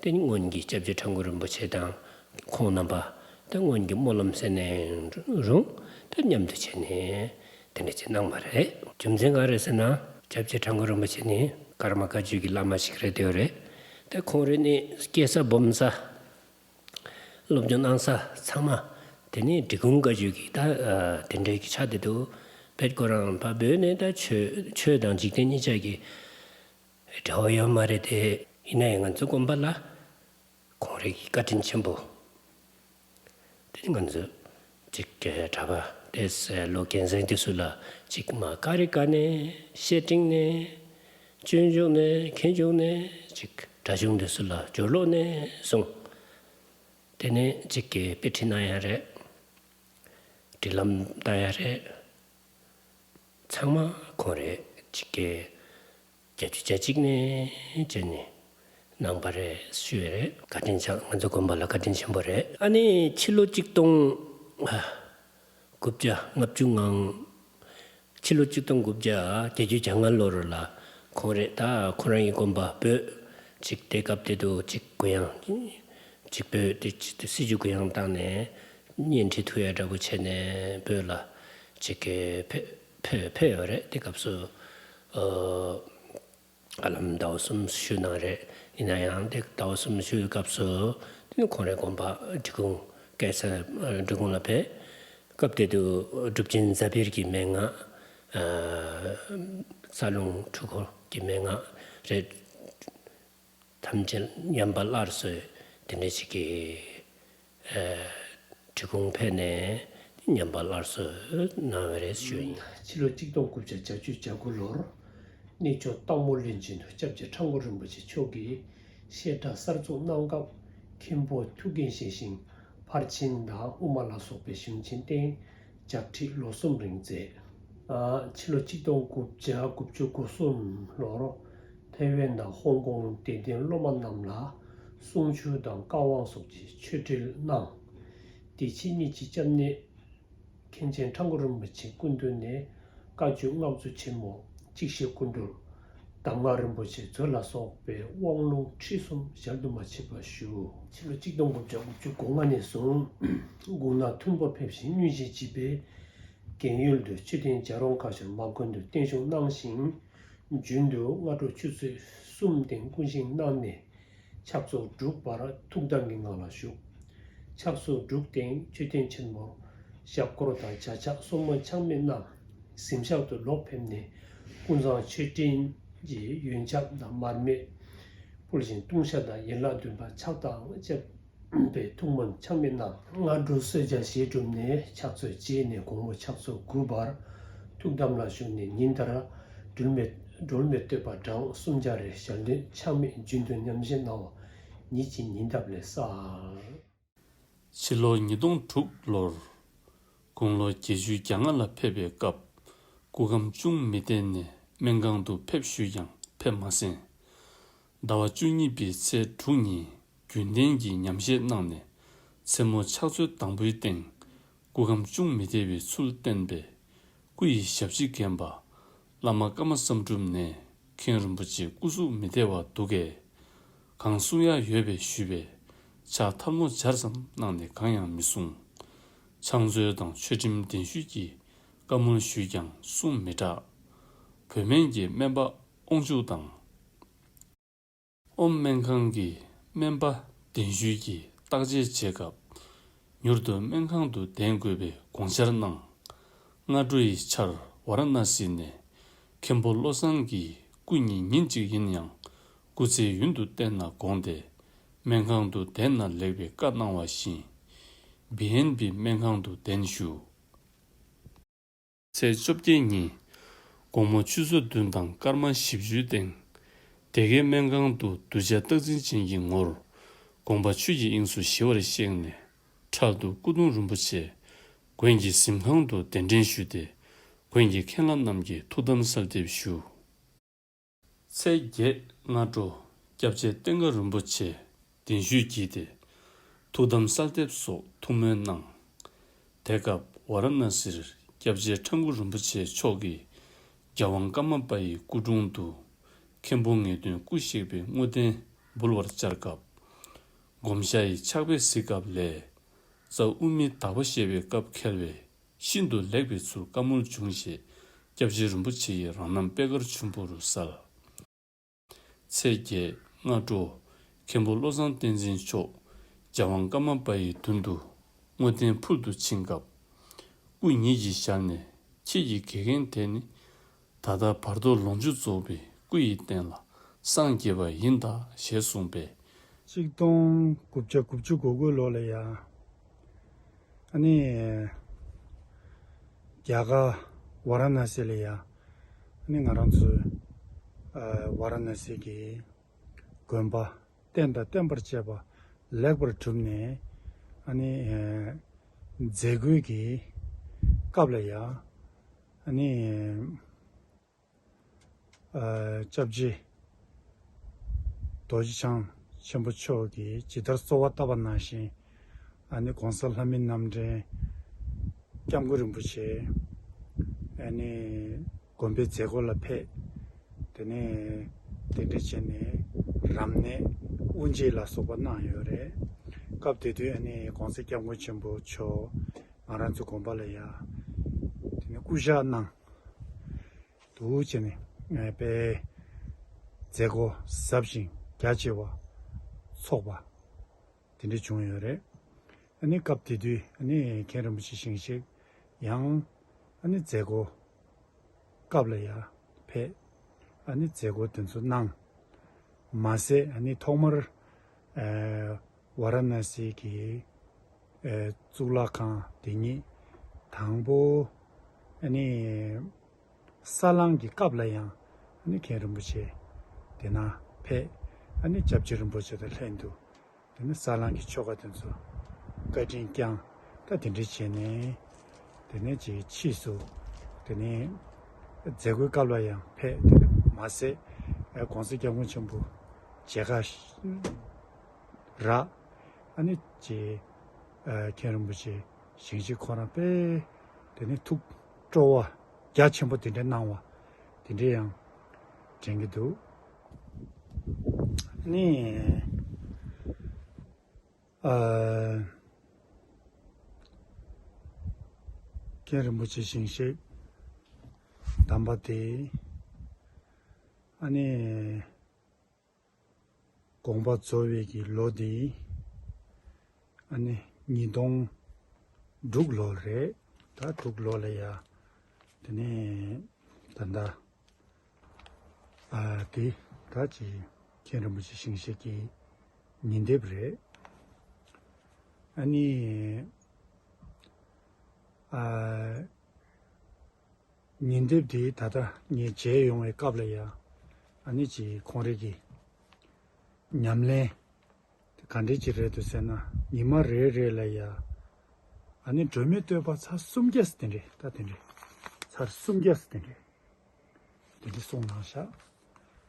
དེ་ནི་སྔོན་གྱི་སྐྱབས་རྗེ་ཁྲ་འགུ་རིན་པོ་ཆེ་དང་ཁོང་རྣམ་པ་ད་སྔོན་གྱི་སྨོན་ལམ་ཟེར་ན་ཡང་རུང་། ད་མཉམ་དུ་བྱས་ནས་དེ་འདྲ་ཅིག་གནང་བ་རེད། རྒྱུ་མཚན་ག་རེ་ཟེར་ན། སྐྱབས་རྗེ་ཁྲ་འགུ་རིན་པོ་ཆེ་ནི་ཀརྨ་བཀའ་བརྒྱུད་ཀྱི་བླ་མ་ཞིག་རེད་དེ་རེད། ད་ཁོང་རེ་ནི་སྐྱེས་ས་སྦོམ་ས། སློབ་སྦྱོང་གནང་ས་ཚང་མ་དེ་ནས་འབྲི་གུང་བཀའ་བརྒྱུད་ཀྱི་ད་ཨ་དེ་འདྲའི་གི་ཆ་དེ་འདུག་བེད་ཁོ་རང་ཕ་བོད་ནས་ད་ཆོས་ཆོས་དང་འཇིག་རྟེན་གཉིས་ཆ་གི་འབྲེལ་བ་ཡོད་མ་རེད་དེ། ཡིན་ན་ཡང་ང་ཚོ་དགོན་པ་ལ་ཁོང་རང་གི་བཀའ་དྲིན་ཆེན་པོ། དེ་ནི་ང་ཚོ་གཅིག་གྲྭ་པ་དེ་ལོ་རྒན་གསར་དེ་ཚོ་ལ་གཅིག་མ་ཀ་རི་ཀ་ནས་བཤེས་སྤྲིང་ནས་སྤྱོད་འཇུག་ནས་མཁས་འཇུག་ནས་གཅིག་གྲྭ་ཆུང་དེ་ཚོ་ལ་སྦྱོར་ཀློག་ནས་བཟུང་། དེ་ནས་གཅིག་གི་དཔེ་ཁྲིད་གནང་ཡ་རེད། སྒྲིག་ལམ་བཏང་ཡ་རེད། ཚང་མ་ཁོང་རེད། གཅིག་གི་བརྒྱད་ཅུ་གྱ་གཅིག་ནས་བྱས་ནས་གནང་པ་རེད་ཞུ་ཡ་རེད། བཀའ་དྲིན་ཆེ། ང་ཚོ་དགོན་པ་ལ་བཀའ་དྲིན་ཆེན་པོ་རེད། ཨ་ནི་ཕྱི་ལོ་གཅིག་སྟོང་དགུ་བརྒྱ་ལྔ་བཅུ་ང་། ཕྱི་ལོ་གཅིག་སྟོང་དགུ་བརྒྱ་བརྒྱད་ཅུ་གྱ་ལྔ་ལོར་ལ་ཁོང་རེད། ད་ཁོ་རང་གི་དགོན་པ་བོད་ཅིག་དེ་སྐབས་དེ་དུས་ཅིག་གུ་ཡངས་ཅིག་བོད་དེ་ཅིག་དེ་སྲིད་བྱུས་གུ་ཡངས་བཏང་ནས་གཉེན་སྒྲིག་ཐུབ་ཡ་འདྲ་པོ་བྱས་ནས་བོད་ལ་ཅིག་གི་ཕེ་ཕེ་ཕེབས་ཡོད་རེད། དེ་སྐབས་སུ་ཨ་ཧ་ལམ་ཟླ་བ་གསུམ་བཞུགས་གནང་རེད། ཡིན་ན་ཡང་དེ་ཟླ་བ་གསུམ་བཞུགས་སྐབས་སུ་དེ་ནི་ཁོང་རའི་དགོན་པ་འབྲི་གུང་སྐལ་བཟང་འབྲི་གུང་ལ་ཕེབས། སྐབས་དེ་དུས་གྲུབ་ཆེན་ཛ་བིར་གྱི་མན་ངག་རྩ་རླུང་འཁྲུལ་འཁོར་གྱི་མན་ངག་རེད། ཐམས་ཅད་ཉམས་པ་སླར་གསོ་དེ་འདྲ་ཞིག་གི་འབྲི་གུང་ཕེབས་ནས་ཉམས་པ་སླར་གསོ་གནང་བ་རེད་ཞུ་ཡིན། ཕྱི་ལོ་གཅིག་སྟོང་དགུ་བརྒྱ་བརྒྱད་ཅུ་གྱ་དགུ་ལོར་གནས་མཆོག་སྟག་མོ་གླིང་ཆེན་དུ་སྐྱབས་རྗེ་ཁྲ་འགུ་རིན་པོ་ཆེ་མཆོག་གིས་བཤད་གྲྭ་གསར་འཛུགས་གནང་སྐབས་མཁན་པོ་ཐུའུ་བཀྭན་ཞེས་ཤིང་ཕར་ཕྱིན་དང་དབུ་མ་ལ་སོགས་པའི་གཞུང་ཆེན་སྟེང་ལྗགས་ཁྲིད་ལོ་གསུམ་རིང་མཛད། ཕྱི་ལོ་གཅིག་སྟོང་དགུ་བརྒྱ་དགུ་བཅུ་གོ་གསུམ་ལོར་ཐའེ་ཝན་དང་ཧོང་ཀོང་དད་ལྡན་སློབ་མ་རྣམས་ལ་གསུང་ཆོས་དང་བཀའ་དབང་སོགས་ཀྱི་ཆོས་འབྲེལ་གནང་། དེ་ཕྱི་གཉིས་ཀྱི་སྐྱབས་གནས་མཁན་ཆེན་ཁྲ་འགུ་རིན་པོ་ཆེ་སྐུ་མདུན་ནས་བཀའ་བརྒྱུད་སྔགས་མཛོད་ཆེན་མོ་གཅིག་ཞལ་སྐུ་འགྲུལ་གདམས་ངག་རིན་པོ་ཆེ་མཛོད་ལ་སོགས་པའི་དབང་ལུང་ཁྲིད་གསུམ་ཞལ་དུ་མ་མཆིས་པ་བཞུགས། ཕྱི་ལོ་གཅིག་སྟོང་དགུ་བརྒྱ་དགུ་བཅུ་གོ་ལྔ་ནས་བཟུང་དགུང་ན་མཐོན་པོར་ཕེབས་ཤིང་དངོས་གཞིའི་བྱིས་པའི་རྒན་ཡོལ་དུ་མཆོད་རྟེན་བྱ་རུང་ཁ་ཤོར་མ་དགོན་དུ་བརྟན་བཞུགས་གནང་ཞིང་། རྒྱུན་དུ་སྔ་དྲོ་ཆུ་ཚོད་གསུམ་སྟེང་སྐུ་བཞེངས་གནང་ནས་ཕྱག་ཚོགས་དྲུག་བར་ཐུགས་དམ་གྱི་ངང་ལ་བཞུགས། ཕྱག་ཚོགས་དྲུག་སྟེང་མཆོད་རྟེན་ཆེན་མོར་ཞབས་སྐོར་དང་བྱ་ཕྱག་སྲུང་མ་ཆག་མེད་གནང་། གཟིམ་ཤག་ཏུ་ལོག་ཕེབས་ནས་ཀུན་བཟང་མཆོད་སྤྲིན་གྱི་ཡོན་ཆབ་དང་མར་མེ་ཕུལ་ཞིང་ལྟུང་བཤགས་དང་ཡན་ལག་བདུན་པ་ཕྱག་དང་བཅས་པའི་ཐུགས་སྨོན་ཆག་མེད་གནང་། སྔ་དྲོ་གསོལ་ཇ་བཞེས་གྲུབ་ནས་ཕྱག་ཚོད་བཅད་ནས་དགོང་མོ་ཕྱག་ཚོད་དགུ་བར་ཐུགས་དམ་ལ་བཞུགས་ནས་ཉིན་ལྟར་སྒྲོལ་མའི་སྒྲོལ་མའི་བསྟོད་པ་གྲངས་སུམ་བརྒྱ་རེ་ཞལ་འདོན་ཆག་མེད་རྒྱུན་དུ་ཉམས་བཞེས་གནང་བ་ཉིད་ཀྱི་ཉེ་འདབས་ལས་གསལ། ཕྱི་ལོ་ཉིས་སྟོང་དྲུག་ལོར་དགུང་ལོ་བརྒྱད་ཅུ་གྱ་ལྔ་ལ་ཕེབས་པའི་སྐབས་སྐུ་ཁམས་ཅུང་མི་བདེ་ནས་སྨན་ཁང་དུ་ཕེབས་ཞུས་ཀྱང་ཕེབས་མ་ཟིན། ཟླ་བ་བཅུ་གཉིས་པའི་ཚེས་དྲུག་ཉིན་རྒྱུན་ལྡན་གྱི་ཉམས་བཞེས་གནང་ནས་མཚན་མོ་ཕྱག་ཚོད་དང་པོའི་སྟེང་སྐུ་ཁམས་ཅུང་མི་བདེ་བའི་ཚུལ་བསྟན་པས་སྐུ་ཡི་ཞབས་ཕྱི་འགན་པ་བླ་མ་ཀརྨ་བསམ་གྲུབ་ནས་མཁན་རིན་པོ་ཆེ་སྐུ་གཟུགས་མི་བདེ་བ་འདུག་གས། གང་གསུང་ཡག་ཡོད་པས་ཞུས་པས་ཕྱག་ཐལ་མོ་སྦྱར་ཙམ་གནང་ནས་གང་ཡང་མི་གསུང་། ཕྱག་མཛོད་དང་ཆོས་ཁྲིམས་གདན་ཞུས་ཀྱིས་བཀའ་མོལ་ཞུས་ཀྱང་གསུང་མི་གྲགས། བོད་སྨན་གྱི་སྨན་པ་དབང་ཕྱུག་དང་། ཨོམ་སྨན་ཁང་གི་སྨན་པ་གདན་ཞུས་ཀྱིས་བརྟག་དཔྱད་བྱེད་སྐབས་མྱུར་དུ་སྨན་ཁང་དུ་གདན་དགོས་པའི་དགོངས་འཆར་གནང་། སྔ་དྲོ་ཡི་ཆར་ཝཱ་ར་ཎ་སི་ནས་མཁན་པོ་བློ་བཟང་གིས་སྐུ་ཉིད་ཉིན་གཅིག་ཡིན་ཡང་སྐུ་ཚེ་ཡུན་དུ་བརྟན་ན་དགོངས་ཏེ་སྨན་ཁང་དུ་གདན་ན་ལེགས་པའི་བཀའ་གནང་བ་བཞིན་བི་ཨེན་བི་སྨན་ཁང་དུ་གདན་ཞུ། ཚེས་བཅོ་བརྒྱད་ཉིན་དགོང་མོ་ཆུ་ཚོད་བདུན་དང་སྐར་མ་བཞི་བཅུའི་སྟེང་སྡེ་དགེ་སྨན་ཁང་དུ་གདུལ་བྱ་རྟག་འཛིན་ཅན་གྱི་ངོར་དགོངས་པ་ཆོས་ཀྱི་དབྱིངས་སུ་ཞི་བར་གཤེགས་ནས་འཕྲལ་དུ་སྐུ་གདུང་རིན་པོ་ཆེ་དགོན་གྱི་གཟིམ་ཁང་དུ་གདན་འདྲེན་ཞུས་ཏེ་དགོན་གྱི་མཁན་བླ་རྣམས་ཀྱིས་ཐུགས་དམ་གསོལ་འདེབས་ཞུ། ཚེས་བརྒྱད་སྔ་དྲོ་སྐྱབས་རྗེ་བསྟན་དགའ་རིན་པོ་ཆེ་གདན་ཞུས་བགྱིས་ཏེ་ཐུགས་དམ་གསོལ་འདེབས་སོགས་ཐུགས་སྨོན་གནང་། དེ་སྐབས་ཝཱ་ར་ཎ་སིར་སྐྱབས་རྗེ་ཁྲ་འགུ་རིན་པོ་ཆེ་མཆོག་གིས་རྒྱལ་དབང་ཀརྨ་པ་ཡི་སྐུ་དྲུང་དུ་མཁན་པོ་ངེས་དོན་སྐུ་གཤེགས་པའི་བསྔོ་རྟེན་འབུལ་བར་བཅར་སྐབས་སྒོམ་ཞྭ་ཡི་ཕྱག་དཔེ་གཟིགས་སྐབས་ལས་རྩ་དབུ་མའི་བདག་པོ་བཤད་པའི་སྐབས་འཁེལ་བས། ཤིན་ཏུ་ལེགས་པའི་ཚུལ་བཀའ་མོལ་བྱུང་ཞེས་སྐྱབས་རྗེ་རིན་པོ་ཆེ་ཡི་རང་རྣམ་པད་དཀར་ཆུན་པོ་རུ་གསལ། ཚེས་བརྒྱད་སྔ་དྲོ་མཁན་པོ་བློ་བཟང་བསྟན་འཛིན་མཆོག་རྒྱལ་དབང་ཀརྨ་པ་ཡི་མདུན་དུ་བསྔོ་རྟེན་ཕུལ་དུ་ཕྱིན་སྐབས་སྐུ་ཉིད་ཀྱི་ཞལ་ནས་ཁྱེད་ཀྱི་དགེ་རྒན་དེ་ནི་ད་ལྟ་བར་དོ་ལོངས་སྤྱོད་རྫོགས་པའི་སྐུ་ཡི་རྟེན་ལ་སངས་རྒྱས་པ་ཡིན་ད་ཞེས་གསུངས་པས། ཆིག་སྟོང་དགུ་བརྒྱ་དགུ་བཅུ་གོ་དགུ་ལོ་ལ་ཡ། ཨ་ནི། རྒྱ་གར་ཝཱ་ར་ཎ་སི་ལ་ཡ། ཨ་ནི་ང་རང་ཚོའི་ཝཱ་ར་ཎ་སི་གི་དགོན་པ་རྟེན་དང་བརྟེན་པར་བཅས་པ་ལེགས་པར་གྲུབ་ནས་ཨ་ནི་མཛད་སྒོའི་གི་སྐབས་ལ་ཡ། ཨ་ནི། སྐྱབས་རྗེ་རྡོ་རྗེ་འཆང་ཆེན་པོ་མཆོག་གིས་ཇི་ལྟར་གསོལ་བ་བཏབ་པ་ནང་བཞིན་ཨ་ནི་གོང་ས་ལྷ་མིའི་རྣམ་འདྲེན་སྐྱབས་མགོན་རིན་པོ་ཆེ་ཨ་ནི་དགོན་པའི་མཛད་སྒོ་ལ་ཕེབས། དེ་ནས་གདན་འདྲེན་བྱས་ནས་རབ་གནས་དབུ་འབྱེད་ལ་སོགས་པ་གནང་ཡོད་རེད། སྐབས་དེ་དུས་ཨ་ནི་གོང་ས་སྐྱབས་མགོན་ཆེན་པོ་མཆོག་ང་རང་ཚོའི་དགོན་པ་ལ་ཡ་དེ་ནས་སྐུ་བཞག་གནང་། འདུག་བྱས་ནས་དཔེ་མཛད་སྒོ་ཟབ་ཅིང་རྒྱ་ཆེ་བ་ཚོགས་པ་དེ་འདྲ་བྱུང་ཡོད་རེད། ཨ་ནི་སྐབས་དེ་དུས་ཨ་ནི་མཁན་རིན་པོ་ཆེ་ཞིང་གཤེགས་ཡང་ཨ་ནི་མཛད་སྒོ་ སྐབས་ལ་ཡང་ཕེབས། ཨ་ནི་མཛད་སྒོ་དེ་ཚོ་གནང་། མ་ཟད་ཨ་ནི་ཐོག་མར་ཨ་ཝཱ་ར་ཎ་སི་གི་ཨ་གཙུག་ལག་ཁང་དེ་ཉིད་དང་པོ། ཨ་ནི་ས་བསླང་གི་སྐབས་ལ་ཡང་ཨ་ནི་མཁན་རིན་པོ་ཆེ་དེ་ན་ཕེབས། ཨ་ནི་སྐྱབས་རྗེ་རིན་པོ་ཆེ་དང་ལྷན་དུ། དེ་ནས་ས་བསླང་གི་ཆོ་ག་དེ་ཚོ་བཀའ་དྲིན་བསྐྱངས། ད་དེ་འདྲ་བྱས་ནས་དེ་ནས་ཅིག་ཕྱིས་སུ་དེ་ནས་མཛད་སྒོའི་སྐབས་ལ་ཡང་ཕེབས། དེ་ནས་མ་ཟད་ཨ་༸གོང་ས་༸སྐྱབས་མགོན་ཆེན་པོ་མཇལ་ཁ་རག་ཨ་ནི་ཅིག་ཨ་མཁན་རིན་པོ་ཆེ་ཞིང་གཤེགས་ཁོ་རང་དཔེ་དེ་ནས་ཐུགས་སྤྲོ་བ་རྒྱ་ཆེན་པོ་དེ་འདྲ་གནང་བ་དེ་འདྲ་ཡང་དྲན་གྱི་འདུག་ནི། ཨ། མཁན་རིན་པོ་ཆེ་ཞིང་གཤེགས་དམ་པ་དེ་ཨ་ནི་དགོངས་པ་རྫོགས་པའི་གི་ལོ་དེ་ཨ་ནི་ཉིས་སྟོང་དྲུག་ལོ་རེད། ད་དྲུག་ལོ་ལ་ཡ་དེ་ནས་ད་ལྟ། ཨ་དེ་ད་ཅི་མཁན་རིན་པོ་ཆེ་ཞིང་གཤེགས་ཀྱི་ཉིན་དེབ་རེད། ཨ་ནི་ཨ་ཉིན་དེབ་དེ་ད་ལྟ་ངས་མཇལ་ཡོང་བའི་སྐབས་ལ་ཡ་ཨ་ནི་ཅི་ཁོང་རང་གི་ཉམས་ལེན་དེ་ག་འདྲས་ཅིག་རེད་འདུག་ཟེར་ན། ཉི་མ་རེ་རེ་ལ་ཡ་ཨ་ནི་སྒྲོན་མེ་བསྟོད་པ་ཚར་སུམ་བརྒྱ་ཙམ་དེ་འདྲས། ད་དེ་འདྲས་ཚར་སུམ་བརྒྱ་ཙམ་དེ་འདྲས། དེ་འདྲ་གསུངས་གནང་ཤག་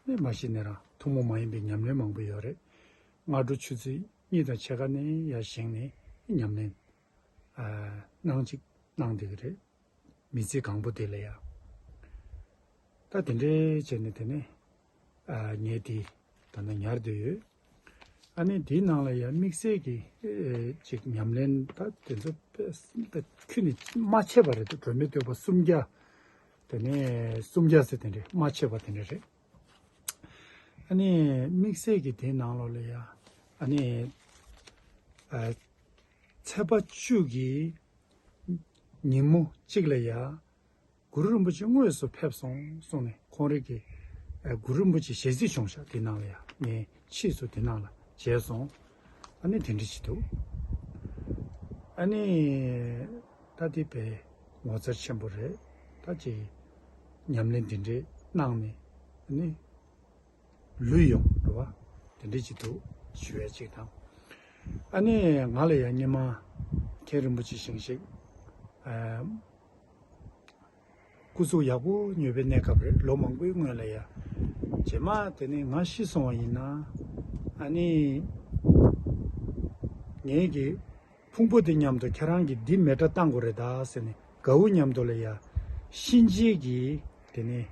ནས་མ་གཞི་ནས་རང་ཐུན་མོང་མ་ཡིན་པའི་ཉམས་ལེན་མང་པོ་ཡོད་རེད། སྔ་དྲོ་ཆུ་ཚོད་གཉིས་དང་ཕྱེད་ཀ་ནས་ཡར་བཞེངས་ནས་ཉམས་ལེན་ཨ་གནང་ཅིག་གནང་བསྡད་ཀྱི་རེད། མི་ཚེ་གང་པོ་དེ་ལ་ཡ། ད་དེ་འདྲའི་བྱས་ནས་དེ་ནས་ཨ་ངས་དེ་ད་ནང་ཉར་བསྡད་ཡོད། ཨ་ནི་དེའི་ནང་ལ་ཡང་དམིགས་བསལ་གྱི་ཨེ་ཅིག་ཉམས་ལེན་ད་དེ་ཚོ་དཔེ་ཁྱོན་ནས་མ་ཆད་པ་རེད་འདུག་སྒྲོན་མེ་བསྟོད་པ་སུམ་བརྒྱ། དེ་ནས་སུམ་བརྒྱ་ཟེར་དེ་འདྲས་མ་ཆད་པ་དེ་འདྲས་རེད། ཨ་ནི་དམིགས་བསལ་གྱི་དེའི་ནང་ལོགས་ལ་ཡ་ཨ་ནི་ཨ་ཚེས་པ་བཅུ་གི་ཉིན་མོ་གཅིག་ལ་ཡ། གུ་རུ་རིན་པོ་ཆེ་དངོས་སུ་ཕེབས་སོང་གསུངས་ནས་ཁོང་རང་གི་ཨ་གུ་རུ་རིན་པོ་ཆེ་ཞལ་གཟིགས་བྱུང་ཤག་དེ་ནང་ལ་ཡ་ངས་ཕྱིས་སུ་དེ་ནང་ལ་མཇལ་སོང་། ཨ་ནི་དེ་འདྲ་ཅིག་འདུག་ཨ་ནི་ད་དེ་དཔེ་ངོ་མཚར་ཆེན་པོ་རེད། ད་ཅིག་ཉམས་ལེན་དེ་འདྲས་གནང་ནས་ཨ་ནི། ལུས་ཡོང་རེད་བ། དེ་འདྲས་ཅིག་འདུག་ཞུ་ཡ་ཅིག་དང་། ཨ་ནི་ང་ལ་ཡང་སྔོན་མ་མཁན་རིན་པོ་ཆེ་ཞིང་གཤེགས་ཨ་སྐུ་གཟུགས་ཡག་པོ་ཡོད་པའི་གནས་སྐབས་རེད། ལོ་མང་པོའི་སྔོན་ལ་ཡ། རྗེས་མ་དེ་ནས་ང་ཤི་སོང་བ་ཡིན་ན་ཨ་ནི་ངེད་ཀྱི་ཕུང་པོ་དེ་མཉམ་དུ་ཁྱེད་རང་གིས་འདི་མེ་སྲེག་བཏང་དགོས་རེད་ད་ཟེར་ནས་དགའ་བོ་མཉམ་དུ་ལ་ཡ་གཤིན་རྗེ་གི་དེ་ནས་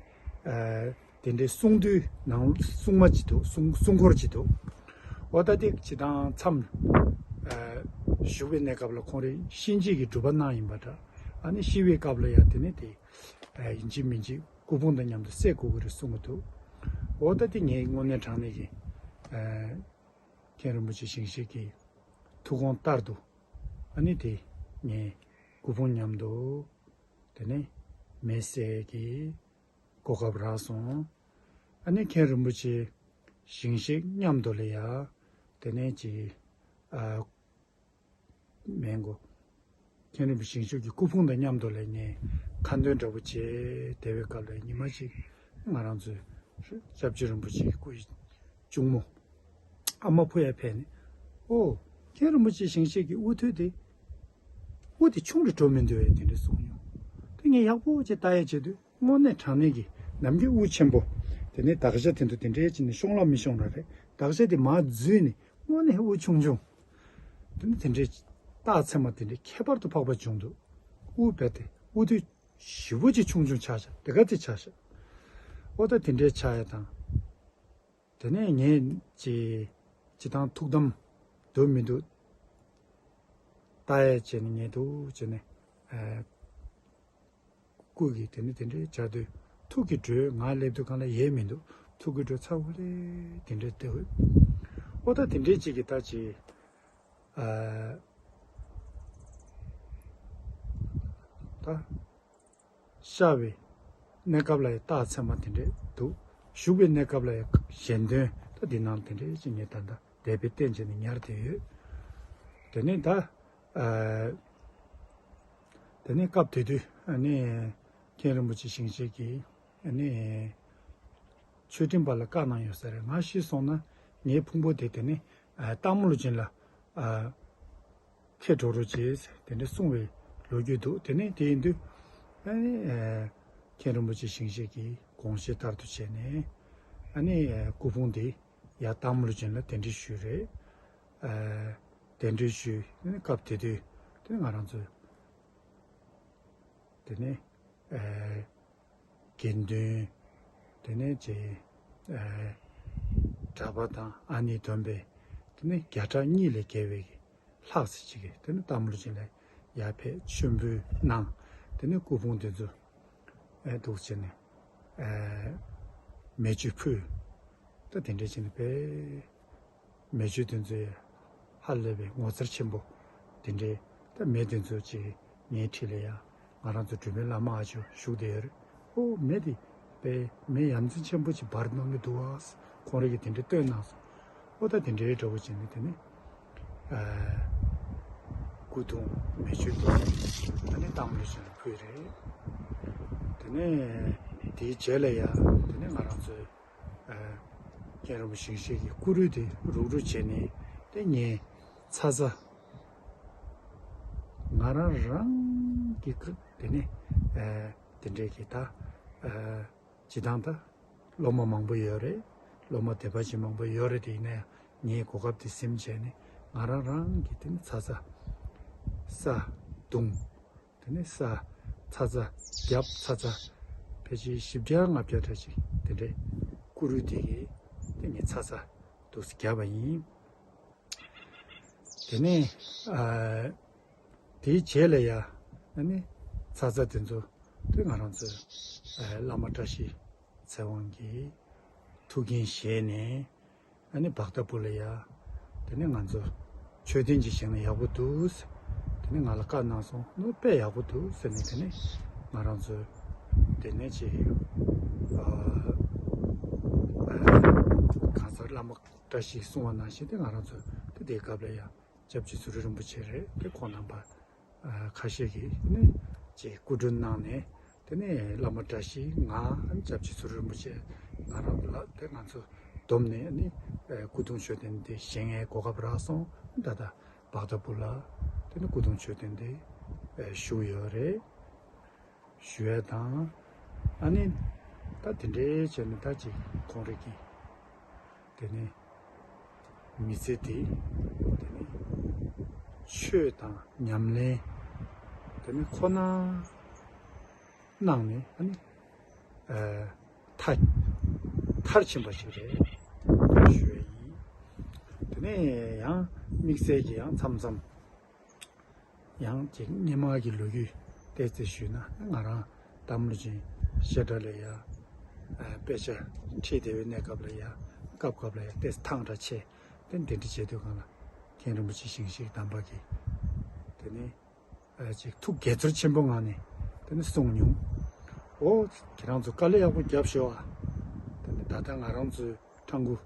ཨ། དེ་འདྲའི་གསུང་དུས་ནང་སྲུང་མ་ཅིག་འདུག་སྲུང་སྲུང་འཁོར་ཅིག་འདུག་འོ་ད་དེ་སྤྱི་བཏང་མཚམས་ཨ་བཞུགས་པའི་གནས་སྐབས་ལ་ཁོང་རང་གཤིན་རྗེ་གི་སྒྲུབ་པ་གནང་ཡིན་པ་འདྲ། ཨ་ནི་ཤི་བའི་སྐབས་ལ་ཡང་དེ་ནས་དེ་ཨ་ཡིན་གཅིག་མིན་གཅིག་སྐུ་ཕུང་དང་མཉམ་དུ་བསྲེག་དགོས་ཀྱི་རེད་གསུང་གི་འདུག་འོ་ད་དེ་ངའི་དངོས་གནས་དྲང་གནས་ཀྱི་ཨ་མཁན་རིན་པོ་ཆེ་ཞིང་གཤེགས་ཀྱི་ཐུགས་དགོངས་ལྟར་དུ་ཨ་ནི་དེ་ངའི་སྐུ་ཕུང་མཉམ་དུ་དེ་ནས་མེ་བསྲེག་གི་གོ་སྐབས་རག་སོང་། ཨ་ནི་མཁན་རིན་པོ་ཆེ་ཞིང་གཤེགས་མཉམ་དུ་ལ་ཡ། དེ་ནས་ཅི། ཨ། མེན་གོ། མཁན་རིན་པོ་ཆེ་ཞིང་གཤེགས་ཀྱི་སྐུ་ཕུང་དང་མཉམ་དུ་ལ་ངས་ཁ་འདོན་འདྲ་པོ་བྱས་བསྡད་པའི་སྐབས་ལ་ཉི་མ་གཅིག་ང་རང་ཚོའི་སྐྱབས་རྗེ་རིན་པོ་ཆེའི་སྐུ་ཡི་གཅུང་མོ། ཨ་མ་ཕུ་ཡ་ཕེབས་ནས། ཨོ། མཁན་རིན་པོ་ཆེ་ཞིང་གཤེགས་ཀྱི་དབུ་ཐོད་དེ། དབུ་དེ་ཆུང་རུ་འགྲོ་མི་འདུག་བས་དེ་འདྲ་གསུངས་ཡོང་། དེ་ངས་ཡག་པོ་བྱས་ལྟ་ཡ་བྱེད་དུས་དངོས་གནས་དྲང་གནས་ཀྱི་ནམ་རྒྱུན་དབུ་ཆེན་པོ། དེ་ནས་དག་ཆ་དེ་ཚོ་དེ་འདྲའི་ཅི་ནས་ཤོང་ལ་མི་ཤོང་ར་རེད། དག་ཆ་དེ་མར་འཛུལ་ནས་དངོས་གནས་དབུ་ཆུང་ཆུང་། དེ་ནས་དེ་འདྲའི་རྟགས་མཚན་མ་དེ་འདྲའི་ཁྱད་པར་དུ་འཕགས་པ་བྱུང་འདུག་དབུ་བས་ཏེ་དབུ་དུས་ཞེ་པོ་ཅིག་ཆུང་ཆུང་ཆགས་ཤག་དེ་ག་ཚོད་ཆགས་ཤག་འོ་ད་དེ་འདྲའི་ཆགས་ཡ་དང་། དེ་ནས་ངས་ཅི་ཅི་དང་ཐུགས་དམ་འདུག་མི་འདུག་ལྟ་ཡས་བྱས་ནས་ངས་འདུག་བྱས་ནས་ཨ། སྐུ་གི་དེ་ནས་དེ་འདྲའི་བྱ་དུས་ཐུགས་ཀྱི་འགྲོས་ང་སླེབས་དུས་གང་ལ་ཡས་མི་འདུག་ཐུགས་ཀྱི་འགྲོས་ཚ་བོ་ལས་དེ་འདྲའི་བསྡད་འོས། ཨོ་ད་དེ་འདྲའི་ཅིག་གི་ད་ཅི་ཨ། ད། ཤ་བའི་ གནས་སྐབས་ལ་ཡང་རྟགས་མཚན་མ་དེ་འདྲས་འདུག་བཞུགས་པའི་གནས་སྐབས་ལ་ཡང་གཞན་དོན་ད་འདི་ནང་དེ་འདྲས་ཅིག་ངས་ད་ལྟ་དད་པའི་རྟེན་བྱས་ནས་ཉར་བསྡད་ཡོད། དེ་ནས་ད་ཨ་དེ་ནས་སྐབས་དེ་དུས་ཨ་ནི་མཁན་རིན་པོ་ཆེ་ཞིང་གཤེགས་ཀྱིས་ཨ་ནི་ཆོས་ཁྲིམས་པ་ལ་བཀའ་གནང་ཡོད་ས་རེད། ང་ཤི་སོང་ན་ངའི་ཕུང་པོ་དེ་དེ་ནས་ཨ་སྟག་མོ་ལུས་སྦྱིན་ལ་ཨ་ཁྱེར་འགྲོ་རོགས་བྱེད་ཟེར་དེ་འདྲ་གསུངས་པའི་ལོ་རྒྱུས་འདུག་དེ་ནས་དེ་ཡིན་དུས་ཨ་ནི་ཨ་མཁན་རིན་པོ་ཆེ་ཞིང་གཤེགས་ཀྱིས་དགོངས་བཞེད་ལྟར་དུ་བྱས་ནས་ཨ་ནི་ཨ་སྐུ་ཕུང་དེ་ཡར་སྟག་མོ་ལུས་སྦྱིན་ལ་གདན་འདྲེན་ཞུས་རེད། ཨ་གདན་འདྲེན་ཞུས་ཨ་ནི་སྐབས་དེ་དུས་དེ་ང་རང་ཚོ་དེ་ནས་ཨ་དགེ་འདུན། དེ་ནས་ཅིག་ཨ་གྲྭ་པ་དང་ཨ་ནེ་སྡོམ་པས་དེ་ནས་བརྒྱ་ཕྲག་གཉིས་ལས་བརྒལ་བའི་ལྷག་ཙམ་ཅིག་གིས་དེ་ནས་སྟག་མོ་ལུས་སྦྱིན་ལ་ཡར་ཕེབས་མཆོད་འབུལ་གནང་། དེ་ནས་སྐུ་ཕུང་དེ་ཚོ་ཨ་འདུག་བྱས་ནས་ཨ་མེ་མཆོད་ཕུལ། ད་དེ་འདྲས་བྱས་ནས་དཔེ་མེ་མཆོད་དེ་ཚོའི་ཧ་ལས་པའི་ངོ་མཚར་ཆེན་པོ་དེ་འདྲའི་ད་མེ་དེ་ཚོ་ཅིག་ངའི་འཁྲིས་ལ་ཡ་ང་རང་ཚོ་འབྲུག་པའི་བླ་མ་ཨ་ཅོ་བཞུགས་བསྡད་ཡོད་རེད། ཨོ་མེ་དེ་དཔེ་མེ་ཡ་མཚན་ཆེན་པོ་ཅིག་འབར་གནང་གི་འདུག་ཨ། ཁོང་རང་གིས་དེ་འདྲ་སྟོན་གནང་སོང་། ཨོ་ད་དེ་འདྲའི་འདྲ་བོ་བྱས་ནས་དེ་ནས་ཨ་སྐུ་གདུང་མེ་མཆོད་དེ་ཨ་ནི་སྟག་མོ་ལུས་སྦྱིན་ལ་ཕུལ་རེད། དེ་ནས་དེའི་རྗེས་ལ་ཡ་དེ་ནས་ང་རང་ཚོའི་ཨ་མཁན་རིན་པོ་ཆེ་ཞིང་གཤེགས་ཀྱི་སྐུ་རུས་དེ་རུག་རུག་བྱས་ནས་དེ་ངས་ཚ་ཚ་ང་རང་རང་གི་ཁ་དེ་ནས་ཨ་དེ་འདྲས་ཀྱི་ད་ཨ་སྤྱི་བཏང་ད་སློབ་མ་མང་པོ་ཡོད་རེད། སློབ་མ་དད་པ་ཅན་མང་པོ་ཡོད་རེད། དེ་ཡིན་ན་ཡང་ངས་གོ་སྐབས་དེ་ཟིན་བྱས་ནས་ང་རང་རང་གི་དེ་ནས་ཚ་ཚ་ས་བརྡུངས། དེ་ནས་ས་ཚ་ཚ་རྒྱབ་ཚ་ཚ་ཕལ་ཆེར་བཞི་བརྒྱ་ལྔ་བརྒྱ་འདྲ་ཞིག་དེ་འདྲའི་སྐུ་རུས་དེ་གིས་དེ་ངས་ཚ་ཚ་འདུག་སེ་བརྒྱབ་པ་ཡིན། དེ་ནས་ཨ་དེའི་རྗེས་ལ་ཡ་ཨ་ནི་ཚ་ཚ་དེ་ཚོ་དེ་ང་རང་ཚོའི་ཨ་བླ་མ་བཀྲ་ཤིས་ཚེ་དབང་གིས་ཐུགས་འགན་བཞེས་ནས། ཨ་ནི་བག་ཏ་པུ་ལ་ཡ། དེ་ནས་ང་ཚོ་མཆོད་རྟེན་ཅིག་བཞེངས་ན་ཡག་པོ་འདུག་ཟེར། དེ་ནས་ང་ལ་བཀའ་གནང་སོང་། ནོ་དཔེ་ཡག་པོ་འདུག་ཟེར་ནས་དེ་ནས་ང་རང་ཚོ་དེ་ནས་ཅིག་ཨ་ཨ་གང་ཟག་བླ་མ་བཀྲ་ཤིས་གསུང་བ་ནང་བཞིན་དེ་ང་རང་ཚོ་དེ་དེའི་སྐབས་ལ་ཡ་སྐྱབས་རྗེ་ཟུར་རིན་པོ་ཆེ་རེད། དེ་ཁོང་རྣམ་པ་ཨ་ཁ་ཤས་ཀྱིས་ནི་ཅིག་སྐུ་མགྲོན་གནང་ནས། དེ་ནས་བླ་མ་བཀྲ་ཤིས་ང་སྐྱབས་རྗེ་ཟུར་རིན་པོ་ཆེ་ང་རང་ལ་དེ་ང་ཚོ་བསྡོམས་ནས་ནི་སྐུ་གདུང་མཆོད་རྟེན་འདི་བཞེངས་ཡས་གོ་སྐབས་རག་སོང་། ད་ལྟ་བག་ཏ་པུ་ལ་དེ་ནི་སྐུ་གདུང་མཆོད་རྟེན་འདི་བཞུགས་ཡོད་རེད། ཞུ་ཡས་དང་། ཨ་ནི་ད་དེ་འདྲའི་བྱས་ནས་ད་ཅིག་ཁོང་རང་གི་དེ་ནས་མི་ཚེ་འདི་དེ་ནས་ཆོས་དང་ཉམས་ལེན་དེ་ནས་ཁོ་ན་གནང་ནས་ཨ་ནི་ཨ་མཐའ་མཐར་ཕྱིན་པ་ཞིག་རེད་ཞུ་ཡས་ཡིན། དེ་ནས་ཡང་དམིགས་བསལ་གྱི་ཡང་མཚམས་མཚམས། ཡང་ཅིག་སྔོན་མ་གི་ལོ་རྒྱུས་ཏོག་ཙམ་ཞུས་ན། ང་རང་སྟག་མོ་ལུས་སྦྱིན་བཤད་གྲྭ་ལ་ཡ་ཨ་དཔེ་ཆ་ཁྲིད་བསྡད་པའི་གནས་སྐབས་ལ་ཡ་སྐབས་སྐབས་ལ་ཡ་ཏོག་ཙམ་ཐང་འདྲ་ཆེ། དེ་འདི་འདྲ་བྱེད་དུས་སྒང་ལ་མཁན་རིན་པོ་ཆེ་ཞིང་གཤེགས་དམ་པ་གིས་དེ་ནས་ཨ་ཅིག་ཐུགས་དགྱེས་ཚོར་ཆེན་པོ་ངང་ནས་དེ་ནས་གསུངས་མྱོང་། ཨོ་ཁྱེད་རང་ཚོ་དཀའ་ལས་ཡག་པོ་བརྒྱབ་ཤོག་ཨ། དེ་ནས་ད་ལྟ་ང་རང་ཚོའི་ཁྲ་འགུ་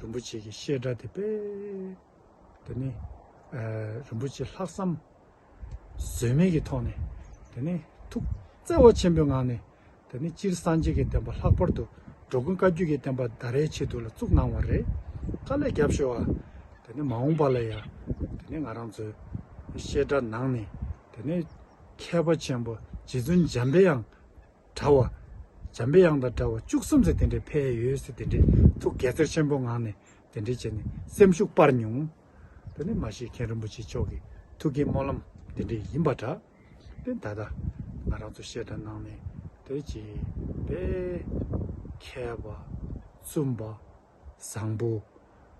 རིན་པོ་ཆེ་གི་བཤད་གྲྭ་དེ་དཔེ་དེ་ནི་ཨ་རིན་པོ་ཆེ་ལྷག་བསམ་ཟོལ་མེད་ཀྱི་ཐོག་ནས་དེ་ནི་ཐུགས་བརྩེ་བ་ཆེན་པོའི་ངང་ནས་དེ་ནི་སྤྱིར་སངས་རྒྱས་ཀྱི་བསྟན་པ་ལྷག་པར་དུ་འགྲོ་ཀུན་བཀའ་བརྒྱུད་ཀྱི་བསྟན་པ་དར་བའི་ཆེད་དུ་ལ་བཙུགས་གནང་བ་རེད། དཀའ་ལས་བརྒྱབ་ཤོག་ཨ། དེ་ནི་མ་འོངས་པ་ལ་ཡང་དེ་ནི་ང་རང་ཚོའི་བཤད་གྲྭ་ནང་ནས་དེ་ནི་མཁས་པ་ཆེན་པོ་རྗེ་བཙུན་འཇམ་པའི་དབྱངས་འདྲ་བ། འཇམ་པའི་དབྱངས་དང་འདྲ་བ་བཅུ་གསུམ་ཙམ་དེ་འདྲའི་ཕེབས་ཡོད་ཟེར། དེ་འདྲའི་ཐུགས་དགྱེས་ཚོར་ཆེན་པོ་ངང་ནས་དེ་འདྲའི་བྱས་ནས་སེམས་ཤུགས་སྤར་མྱོང་། དེ་ནི་མ་གཞི་མཁན་རིན་པོ་ཆེ་མཆོག་གི་ཐུགས་ཀྱི་སྨོན་ལམ་དེ་འདྲའི་ཡིན་པ་འདྲ། དེ་ད་ལྟ་ང་རང་ཚོ་བཤད་གྲྭ་ནང་ནས་དེ་ཅིག་དཔེ་མཁས་པ་བཙུན་པ་བཟང་པོ་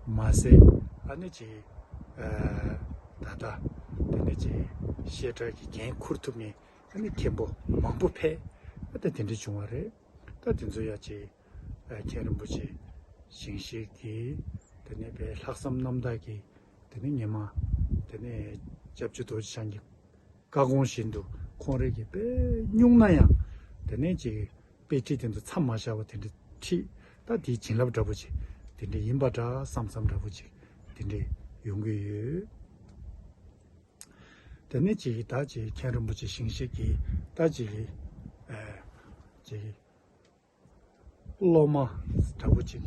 མ་ཟད་ཨ་ནི་ཅིག་ཨ་ད་ལྟ་དེ་ནི་ཅིག་བཤད་གྲྭ་གི་འགན་འཁུར་ཐུབ་མཁན་ཨ་ནི་མཁན་པོ་མང་པོ་ཕེབས། ཨ་ད་དེ་འདྲ་བྱུང་བ་རེད། ད་དེ་ཚོ་ཡ་ཅིག་ཨ་མཁན་རིན་པོ་ཆེ་ཞིང་གཤེགས་ཀྱི་དེ་ནས་དཔེ་ལྷག་བསམ་རྣམ་དག་གི་དེ་ནས་ཉི་མ་དེ་ནས་སྐྱབས་རྗེ་རྡོ་རྗེ་འཆང་གི་བཀའ་དགོངས་བཞིན་དུ་ཁོང་རང་གིས་དཔེ་སྙུང་ན་ཡང་དེ་ནས་ཅིག་ དཔེ་ཁྲིད་དེ་ཚོ་མཚམས་མ་བཞག་པ་དེ་འདྲ་ཁྲིད། ད་དེའི་བྱིན་རླབས་འདྲ་པོ་ཅིག་དེ་འདྲ་ཡིན་པ་འདྲ་བསམ་བསམ་འདྲ་པོ་ཅིག་དེ་འདྲ་ཡོང་གི་ཡོད། དེ་ནས་ཅིག་ད་ཅིག་མཁན་རིན་པོ་ཆེ་ཞིང་གཤེགས་ཀྱིས་ད་ཅིག་ཨ་ཅིག་སློབ་མ་འདྲ་པོ་ཅིག་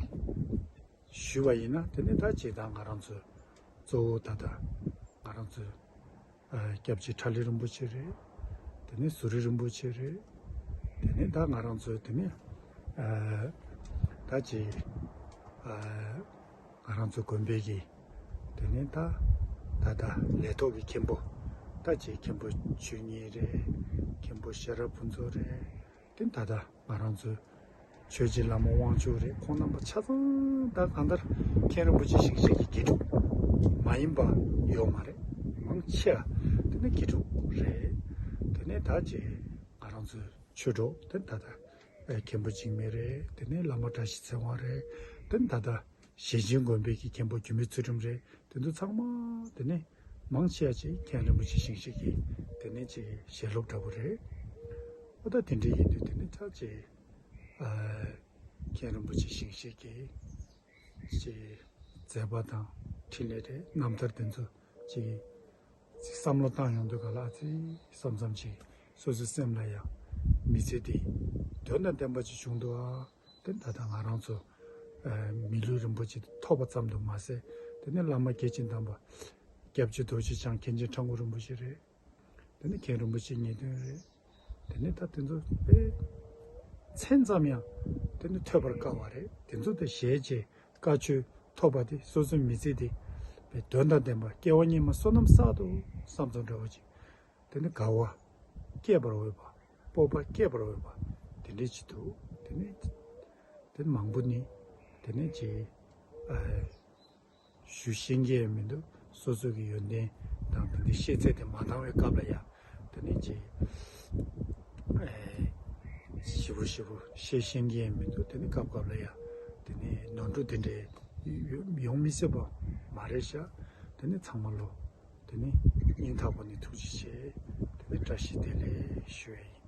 ཞུས་པ་ཡིན་ན། དེ་ནས་ད་ཅིག་ད་ང་རང་ཚོ་གཙོ་བོ་ད་ལྟ་ང་རང་ཚོ་ཨ་སྐྱབས་རྗེ་ཁྲ་ལི་རིན་པོ་ཆེ་རེད། དེ་ནས་ཟུ་རི་རིན་པོ་ཆེ་རེད། དེ་ནས་ད་ང་རང་ཚོ་དེ་ནས་ཨ་ད་ཅིག་ཨ་ང་རང་ཚོ་དགོན་པའི་གི་དེ་ནས་ད་ད་ད་ལས་ཐོག་གི་མཁན་པོ་ད་ཅིག་མཁན་པོ་ཆོས་ཉིད་རེད། མཁན་པོ་ཤེས་རབ་ཕུན་ཚོགས་རེད། དེ་ད་ལྟ་ང་རང་ཚོའི་ཆོས་རྗེ་བླ་མ་དབང་ཕྱུག་རེད། ཁོང་རྣམ་པ་ཆ་ཚང་ད་གང་ལྟར་མཁན་རིན་པོ་ཆེ་ཞིང་གཤེགས་ཀྱི་དགེ་ཕྲུག་མ་ཡིན་པ་ཡོད་མ་རེད། མང་ཆེ་བ་དེ་ནི་དགེ་ཕྲུག་རེད། དེ་ནས་ད་ཅིག་ང་རང་ཚོའི་ཆོས་གྲོགས་དེ་ད་ལྟ་མཁན་པོ་འཇིགས་མེད་རེད། དེ་ནས་བླ་མ་བཀྲ་ཤིས་ཚེ་དབང་རེད། དེ་ནས་ད་ལྟ་ཞེ་ཆེན་དགོན་པའི་གི་མཁན་པོ་སྒྱུ་མའི་ཚུལ་ཁྲིམས་རེད། དེ་ཚོ་ཚང་མ་དེ་ནས་མང་ཆེ་བ་ཅིག་མཁན་རིན་པོ་ཆེ་ཞིང་གཤེགས་ཀྱི་དེ་ནས་ཅིག་ཞལ་སློབ་འདྲ་པོ་རེད། ཨོ་ད་དེ་འདྲ་ཡིན་དུས་དེ་ནས་ད་ཅིག་ཨ་མཁན་རིན་པོ་ཆེ་ཞིང་གཤེགས་ཀྱི་ཅིག་མཛད་པ་དང་འཕྲིན་ལས་རེད། རྣམ་ཐར་དེ་ཚོ་ཅིག་ཅིག་བསམ་བློ་བཏང་ཡོང་དུས་ག་ལ་ཨ་ཙི་བསམ་བསམ་ཅིག་སོ་སོའི་སེམས་ལ་ཡང་མི་ཚེ་འདི་དོན་དང་ལྡན་པ་ཅིག་བྱུང་འདུག་ཨ། དེ་ད་ལྟ་ང་རང་ཚོ་ཨ་མི་ལུས་རིན་པོ་ཆེ་ཐོབ་པ་ཙམ་དུ་མ་ཟད། དེ་ནས་བླ་མ་བརྒྱ་བྱིན་དམ་པ་སྐྱབས་རྗེ་རྡོ་རྗེ་འཆང་མཁན་ཆེན་ཁྲ་འགུ་རིན་པོ་ཆེ་རེད། དེ་ནས་མཁན་རིན་པོ་ཆེ་ངེས་དོན་རེད། དེ་ནས་ད་དེ་ཚོ་དཔེ་མཚན་ཙམ་ཡང་དེ་ནས་ཐོས་པར་དཀའ་བ་རེད། དེ་ཚོ་དེ་ཞལ་མཇལ་བཀའ་ཆོས་ཐོབ་པ་དེ་སོ་སོའི་མི་ཚེ་དེ་དཔེ་དོན་དང་ལྡན་པ་སྐྱེ་བ་སྔོན་མ་བསོད་ནམས་བསགས་འདུག་བསམ་ཚུལ་འདྲ་བོ་ཅིག་དེ་ནི་དགའ་བ་སྐྱེད་པར་འོས་པ། སྤོབས་པ་སྐྱེད་པར་འོས་པ་དེ་འདྲས་ཅིག་འདུག་དེ་ནས་དེ་མང་པོ་ནི་དེ་ནས་ཅིག་ཨ་ཞུ་ཤེས་མཁན་ཡང་མི་འདུག་སོ་སོ་གི་ཡོན་ཏན་དང་དེ་འདྲའི་ཤེས་ཚད་དེ་མ་འདང་བའི་སྐབས་ལ་ཡང་དེ་ནས་ཅིག་ཨ་ཞིབ་པོ་ཞིབ་པོ་བཤད་ཤེས་མཁན་ཡང་མི་འདུག་དེ་ནས་སྐབས་སྐབས་ལ་ཡང་དེ་ནས་ནོར་འཁྲུལ་དེ་འདྲས་ཡོང་མི་སྲིད་པ་མ་རེད་ཤག་དེ་ནས་ཚང་མ་ལོ། དེ་ནི་སྙིང་ཐག་པ་ནས་ཐུགས་རྗེ་ཆེ། དེ་ནི་བཀྲ་ཤིས་བདེ་ལེགས་ཞུ་ཡ་ཡིན།